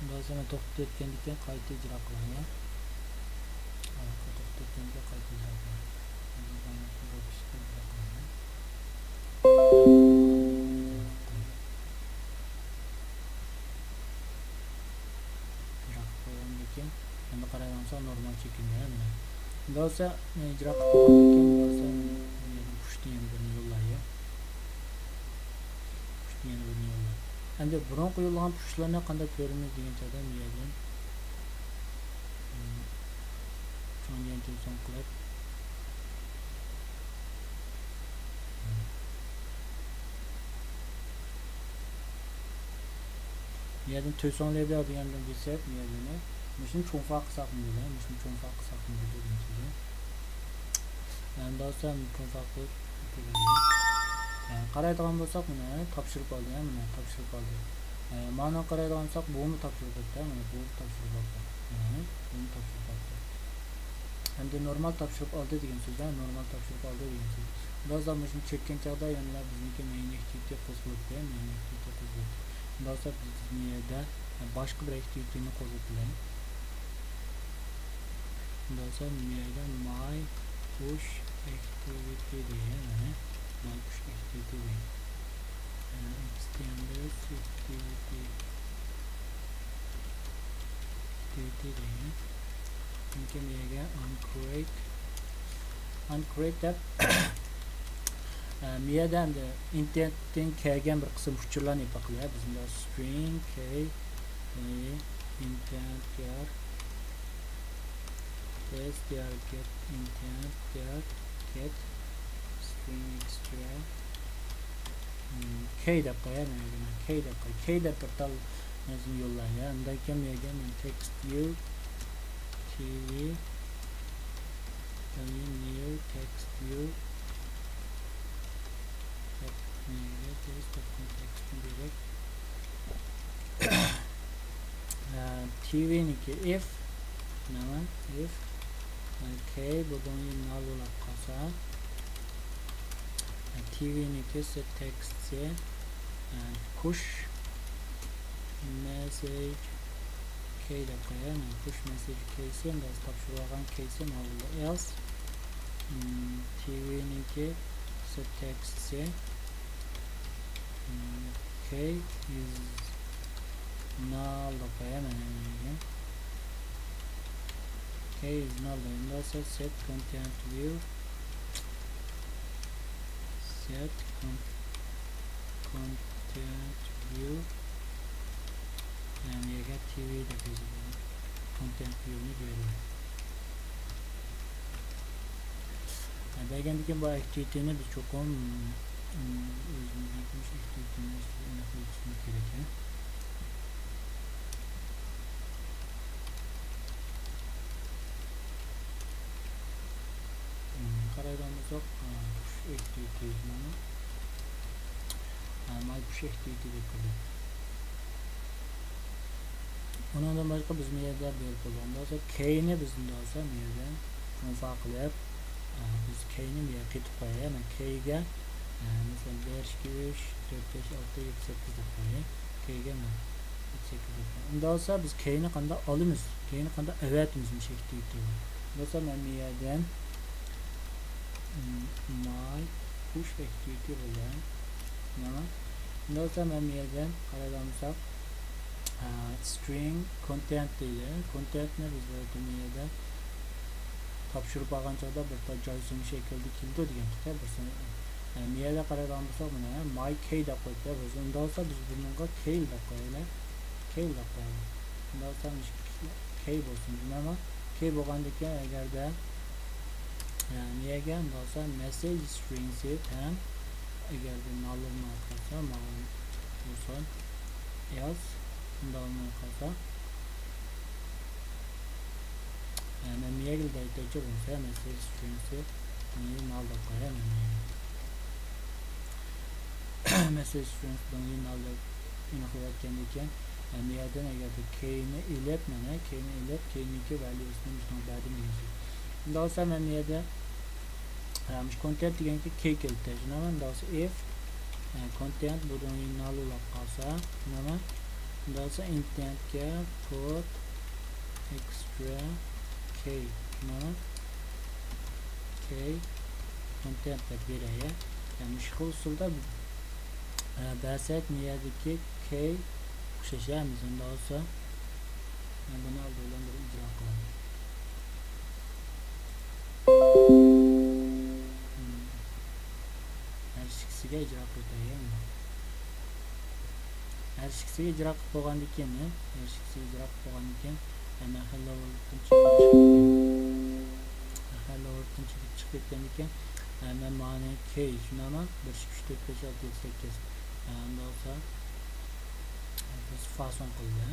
بولسا مەن توختىتىپ ئۆتكەندىن كېيىن قايتا ئىجرا قىلاي. ھە، توختىتىپ ئۆتكەندىن كېيىن قايتا ئىجرا قىلاي. ئىجرا قىلغاندىن كېيىن ئەمدى قارايدىغان بولساق نورمال چېكىندە مانا. ئۇنداق بولسا مەن ئىجرا قىلىپ بولغاندىن كېيىن بولسا يەنە پۇشتىن يەنە بىرنى يوللاي. پۇشتىن يەنە بىرنى يوللاي. ئەمدى بۇرۇنقى يوللىغان پۇشلارنى قانداق كۆرىمىز دېگەن چاغدا مۇ يەردىن، مم، چوڭ يەنە تېلېفون قىلىپ، مم. مۇ يەردىن تۆت سوڭ لېبىيا دېگەندىن بىلسەك، مۇ يەردىن مۇشۇنى چوڭفا قىلساقمۇ بولىدۇ، مۇشۇنى چوڭفا قىلساقمۇ بولىدۇ دېگەن سۆز. ئەمدى بولسا چوڭفا قىلىپ، قارايدىغان بولساق، مانا تاپشۇرۇپ ئالدى، مانا تاپشۇرۇپ ئالدى. ئە، مانا قارايدىغان بولساق، بۇمۇ تاپشۇرۇپ ئالدى، مانا بۇ تاپشۇرۇپ ئالدى. مانا بۇمۇ تاپشۇرۇپ ئالدى. ئەمدى نورمال تاپشۇرۇپ ئالدى دېگەن سۆز، ھە، نورمال تاپشۇرۇپ ئالدى دېگەن سۆز. بىرازدىن مۇشۇنى چەككەن چاغدا يەنىلا بىزنىڭكى مەين ئەكتىۋىتى قوزغىلىپتۇ، مەين ئەكتىۋىتى قوزغىلىپتۇ. بىرازدا بىز بۇ يەردە باشقا بىر ئەكتىۋىتىنى قوزغىتىمىز. بولسا مۇ يەردە ماي پۇش ئەكتىۋىتى دېگەن، ماي پۇش ئەكتىۋىتى دېگەن. ئېكستېندېد ئەكتىۋىتى، ئەكتىۋىتى دېگەن. چۈنكى مۇ يەرگە ئانكرېت، ئانكرېت دەپ ئە، مۇ يەردە ئەمدى ئىنتېنتتىن كەلگەن بىر قىسىم ئۇچۇرلارنى ئېلىپ باقىلى. بىز مۇنداق سترىڭ كەي، ئە، ئىنتېنت يار، تېست يار، گېت ئىنتېنت يار، گېت سترىڭ ئېكسترا، مم، كەي دەپ قوياي، مەن كەي دەپ قوياي. كەي دەپ بىر تال نەرسىنى يوللايلى. ئاندىن كېيىن مۇ يەرگە مەن تېكىست ۋىيۇ، تى ۋى، داۋىن نيۇ تېكىست ۋىيۇ. تېكىست نېگە تېكىست تېكىستنى بېرىپ. ئە، تى ۋى نىكى ئىف، نېمە؟ ئىف، ئە، كەي بۇدۇڭى نال بولاپ قالسا، ئە، تى ۋى نىكى سېت تېكىستسى، ئە، پۇش مېسسېج كەي دەپ قوياي. مانا پۇش مېسسېج كەيسى، بىز تاپشۇرۇۋالغان كەيسى ماۋۇ ئېلس. مم، تى ۋى نىكى سېت تېكىستسى، مم، كەي ئىز نال دەپ قوياي مانا بۇنى. كەي ئىز نال دەيمىز. سېت كونتېنت ۋىيۇ. سېت كون-، كونتېنت ۋىيۇ. يەنى يەرگە تى ۋى دەپ يېزىلىدۇ. كونتېنت ۋىيۇنى بېرىدۇ. ھە، بەرگەندىن كېيىن بۇ ئەكتىۋىتىنى بىز چوقۇم، ئىم، ئۆزىمىزنىڭكى مۇشۇ ئەكتىۋىتىنى ئېنىقلاپ چىقىشىمىز كېرەك. قارايدىغان بولساق، پۇش ئەكتىۋىتى، ماي پۇش ئەكتىۋىتى دەپ كىردى. ئۇنىڭدىن باشقا بىز مۇ يەردە بېرىپ بولىدىغان بولسا، كەينى بىز مۇنداق بولسا مۇ يەردە كونفا قىلىپ، بىز كەينى مۇ يەرگە قېتىپ قوياي. مەن كەيگە، مەسىلەن، بىر، ئىككى، ئۈچ، تۆت، بەش، ئالتە، يەتتە، سەككىز دەپ قوياي. كەيگە مەن ئۇنداق بولسا بىز كەينى قانداق ئالىمىز؟ كەينى قانداق ئەۋەتىمىز مۇشۇ ئەكتىۋىتىگە؟ بولسا مەن بۇ يەردىن، م، ماي پۇش ئەكتىۋىتى بىلەن مانا ئۇنداق بولسا مەن بۇ يەردىن قارايدىغان بولساق، ئە، string content دەيدۇ. Contentنى بىز بۇ يەردە تاپشۇرۇپ ئالغان چاغدا بىر تال جايسون شەكلىدە كېلىدۇ دېگەن گەپ. بىرسى، ئە، بۇ يەردە قارايدىغان بولساق، مانا my key دەپ قويۇپتۇ. بىز ئۇنداق بولسا بىز بۇنىڭغا key دەپ قويايلى. Key دەپ قويايلى. ئۇنداق بولسا key بولسۇن. شۇنداقمۇ؟ Key بولغاندىكىن ئەگەردە، ئە، نېمىگە ئۇنداق بولسا message stringسى ھەم ئەگەردە null بولماي قالسا، ماۋۇ بولسۇن else، ئۇنداق بولماي قالسا، ئە، مەن مېيەگىل دەيتەيچۇ بولمىسا message stringسى null دەپ قوياي مەن. Message stringسى null دەپ ئېنىقلاۋەتكەندىن كېيىن، ئە، مېيەدىن ئەگەردە keyنى ئېلىپ، مانا keyنى ئېلىپ، keyنىڭكى valueسىنى مۇشۇنىڭغا بەردىم دېگەن سۆز. ئۇنداق بولسا مەن مېيەدە ئە، مۇشۇ content دېگەنگە key كېلىپتۇ. شۇنداقمۇ؟ ئۇنداق بولسا if، ئە، content بۇنىڭ null بولۇپ قالسا، شۇنداقمۇ؟ ئۇنداق بولسا intentكە put extra key، شۇنداقمۇ؟ Key content دەپ بېرەي. يەنى مۇشۇ خىل ئۇسۇلدا، ئە، بەرسەك، مېيەدىكى key ئوخشاش ھەممىسى. ئۇنداق بولسا، مەن بۇنى ئالدى بىلەن بىر ئىجرا قىلاي. ھەر ئىككىسىگە ئىجرا قىلىپ بېرەي. ھەر ئىككىسىگە ئىجرا قىلىپ بولغاندىن كېيىن، ھەر ئىككىسىگە ئىجرا قىلىپ بولغاندىن كېيىن، مەن hello worldتىن چىقىپ، hello worldتىن چىقىپ، چىقىپ كەتكەندىن كېيىن، مەن مانى key، شۇنداقمۇ؟ بىر، ئىككى، ئۈچ، تۆت، بەش، ئالتە، يەتتە، سەككىز. ئۇنداق بولسا، بىز فاسون قىلدى.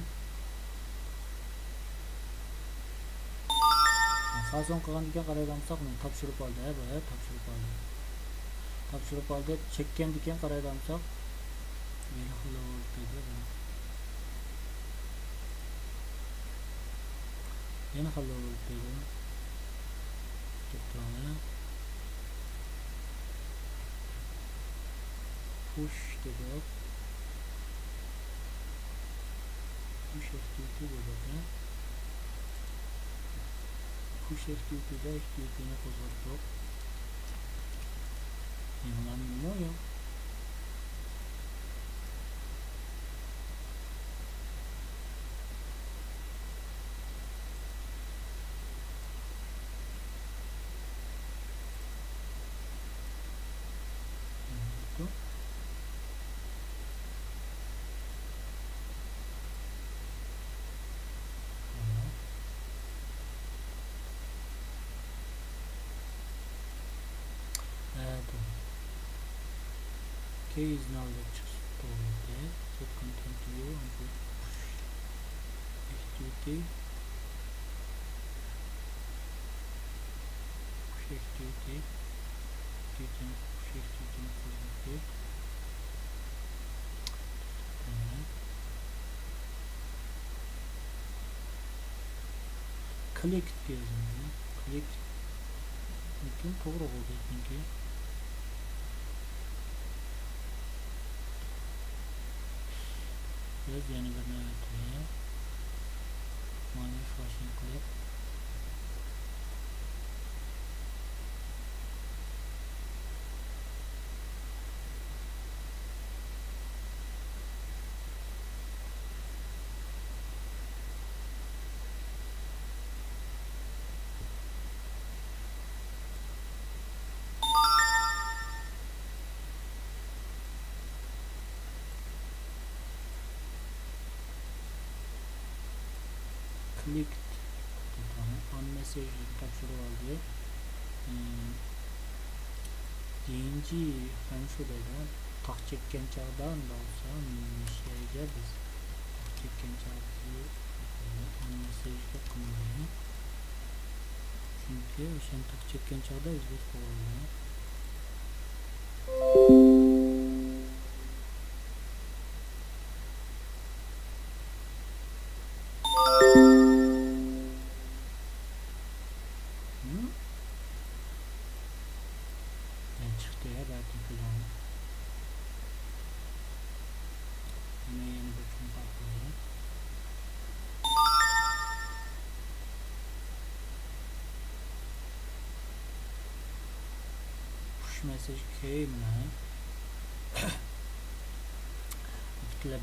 فاسون قىلغاندىن كېيىن قارايدىغان بولساق، مانا تاپشۇرۇپ ئالدى، ھە، بۇ، ھە، تاپشۇرۇپ ئالدى. تاپشۇرۇپ ئالدى، چەككەندىن كېيىن قارايدىغان بولساق، يەنە خېلى بولۇپ دەيدۇ. يەنە خېلى بولۇپ دەيدۇ. كەتتى مانا. Push دېدۇق. Push activity دېدۇق، ھە؟ Push activityدا activityنى قوزغاتتۇق. يېڭىلاندىمۇ؟ ياق. Key is now the just told that set content to you and push activity. Push activity. Activity, push activity. Click دېگەن. Click. لېكىن توغرا بولدى چۈنكى. بىز يەنە بىر نۆۋەتتە مانى فاشىن قىلىپ، كلىكت دەيدىغان ئان مېسسېجنى تاپشۇرۇۋالدى. ئىم، كېيىنچى خەنشۇ دەيدىغان تاق چەككەن چاغدا، ئۇنداق بولسا مۇشۇ يەرگە بىز تاق چەككەن چاغدىكى ئان مېسسېجنى قىلمايلى. چۈنكى ئوشۇنى تاق چەككەن چاغدا ئۆزگەرتىپ بولالمايمەن. يەنە چىقتى يا، بەلكىم كۆزۈڭنى. يەنە، يەنە بىر كۈن بار قويايلى. پۇش مېسسېج كېي مانا.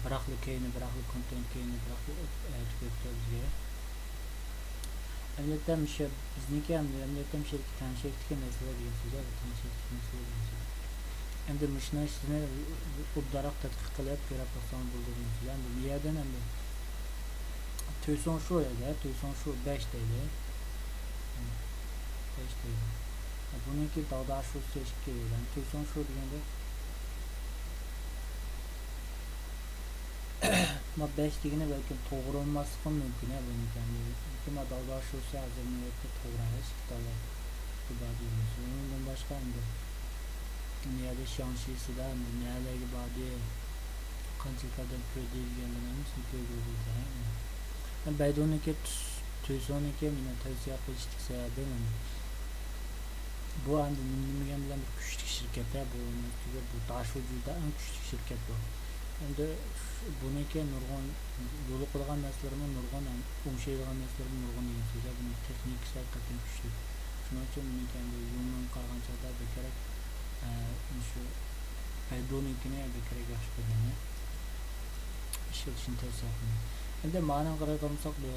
بىراقلا كەينى، بىراقلا كونتېنت كەينى، بىراقلا ئەتىپ بېرىپتۇ بىزگە. ئەمەلىيەتتە مۇشۇ بىزنىڭكى ئەمدى، ئەمەلىيەتتە مۇشۇ يەردىكى تەڭشەكتىكى مەسىلە دېگەن سۆز، بۇ تەڭشەكتىكى مەسىلە دېگەن سۆز. ئەمدى مۇشۇنىڭ ئۈستىنى ئوبدانراق تەتقىق قىلىپ كۆرۈپ باقساڭ بولىدۇ دېگەن سۆز. ئەمدى بۇ يەردىن ئەمدى تۈيسۇڭشۇ دەيدۇ، تۈيسۇڭشۇ بەش دەيدۇ. بەش دەيدۇ. بۇنىڭكى داۋداشۇسى ئىككى دەيدۇ. تۈيسۇڭشۇ دېگەندە ما بەش دېگىنى بەلكىم توغرا بولماسلىقى مۇمكىن، ھە، بۇنىڭكى. لېكىن ما داۋداشۇسى ھازىر نۆۋەتتە توغرا ئەمەس، ئىككى تاللاپ بار دېيمىز. ئۇنىڭدىن باشقا ئەمدى دۇنيادا شياڭشىسىدا ئەمدى نەلەرگە باردى، قانچىلىك ئادەم كۆردى دېگەنلەرنى ھەممىسىنى كۆرگىلى بولىدۇ، ھە. بەيدۇنىڭكى تۈس-، تۈيسۇنىڭكى مېنىڭ تەۋسىيە قىلىشتىكى سەۋەبىم ئەمدى بۇ ئەمدى نېمە دېگەن بىلەن بىر كۈچلۈك شىركەت، ھە، بۇ ئەڭ كۈچلۈك شىركەت بۇ. ئەمدى بۇنىڭكى نۇرغۇن يولۇقىدىغان نەرسىلىرىمۇ نۇرغۇن، ھەم ئوڭشايدىغان نەرسىلىرىمۇ نۇرغۇن دېگەن سۆز، ھە، بۇنىڭ تېخنىكىسى ھەقىقەتەن كۈچلۈك. شۇنىڭ ئۈچۈن بۇنىڭكى ئەمدى يۇڭنىڭغا قارىغان چاغدا بەكرەك، ئە، شۇ بەيدۇنىڭكىنى بەكرەك ياخشى كۆرىمەن. ئىشلىتىشنى تەۋسىيە قىلىمەن. ئەمدى مانىڭغا قارايدىغان بولساق، بۇ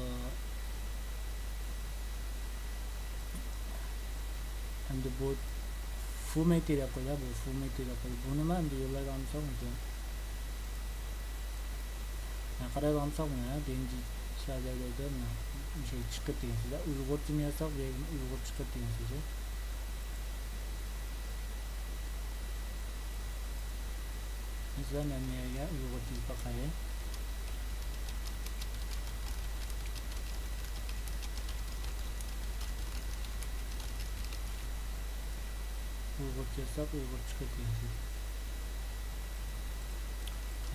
ئەمدى بۇ فۇمېتى دەپ قويدى، بۇ فۇمېتى دەپ قويدى. بۇنىمۇ ئەمدى يوللايدىغان بولساق، مانا قارايدىغان بولساق، مانا دېڭجى شادەيدە مانا شەي چىقىت دېگەن سۆز. ئۇيغۇرچىنى يازساق، بۇ يەردىن ئۇيغۇر چىقىت دېگەن سۆز. مەسىلەن، مەن بۇ يەرگە ئۇيغۇرچە يېزىپ باقاي. ئۇيغۇرچە يازساق، ئۇيغۇرچە چىقىدۇ دېگەن سۆز.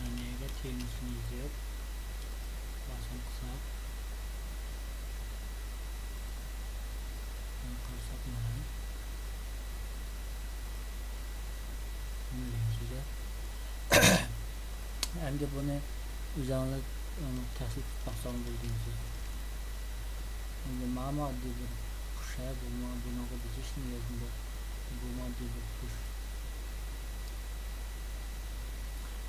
يەنى ئەگەر تېمىسىنى يېزىپ، باسقان قىلساق، مانا قارىساق، مانا. نېمە دېگەن سۆز؟ ئەمدى بۇنى ئۆزۈڭلار، ئە، تەھلىل قىلىپ باقساڭلار بولىدۇ دېگەن سۆز. ئەمدى مانا ئاددىي بىر قۇش، ھە، بۇ ما-، بۇنىڭغا بىز ھېچنېمە يازمىدۇق. بۇ ما ئاددىي بىر قۇش.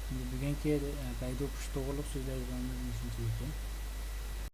ئەمدى بۈگۈنكى، ئە، بەيدۇ قۇش توغرۇلۇق سۆزلەيدىغىنىمىز مۇشۇنچىلىك.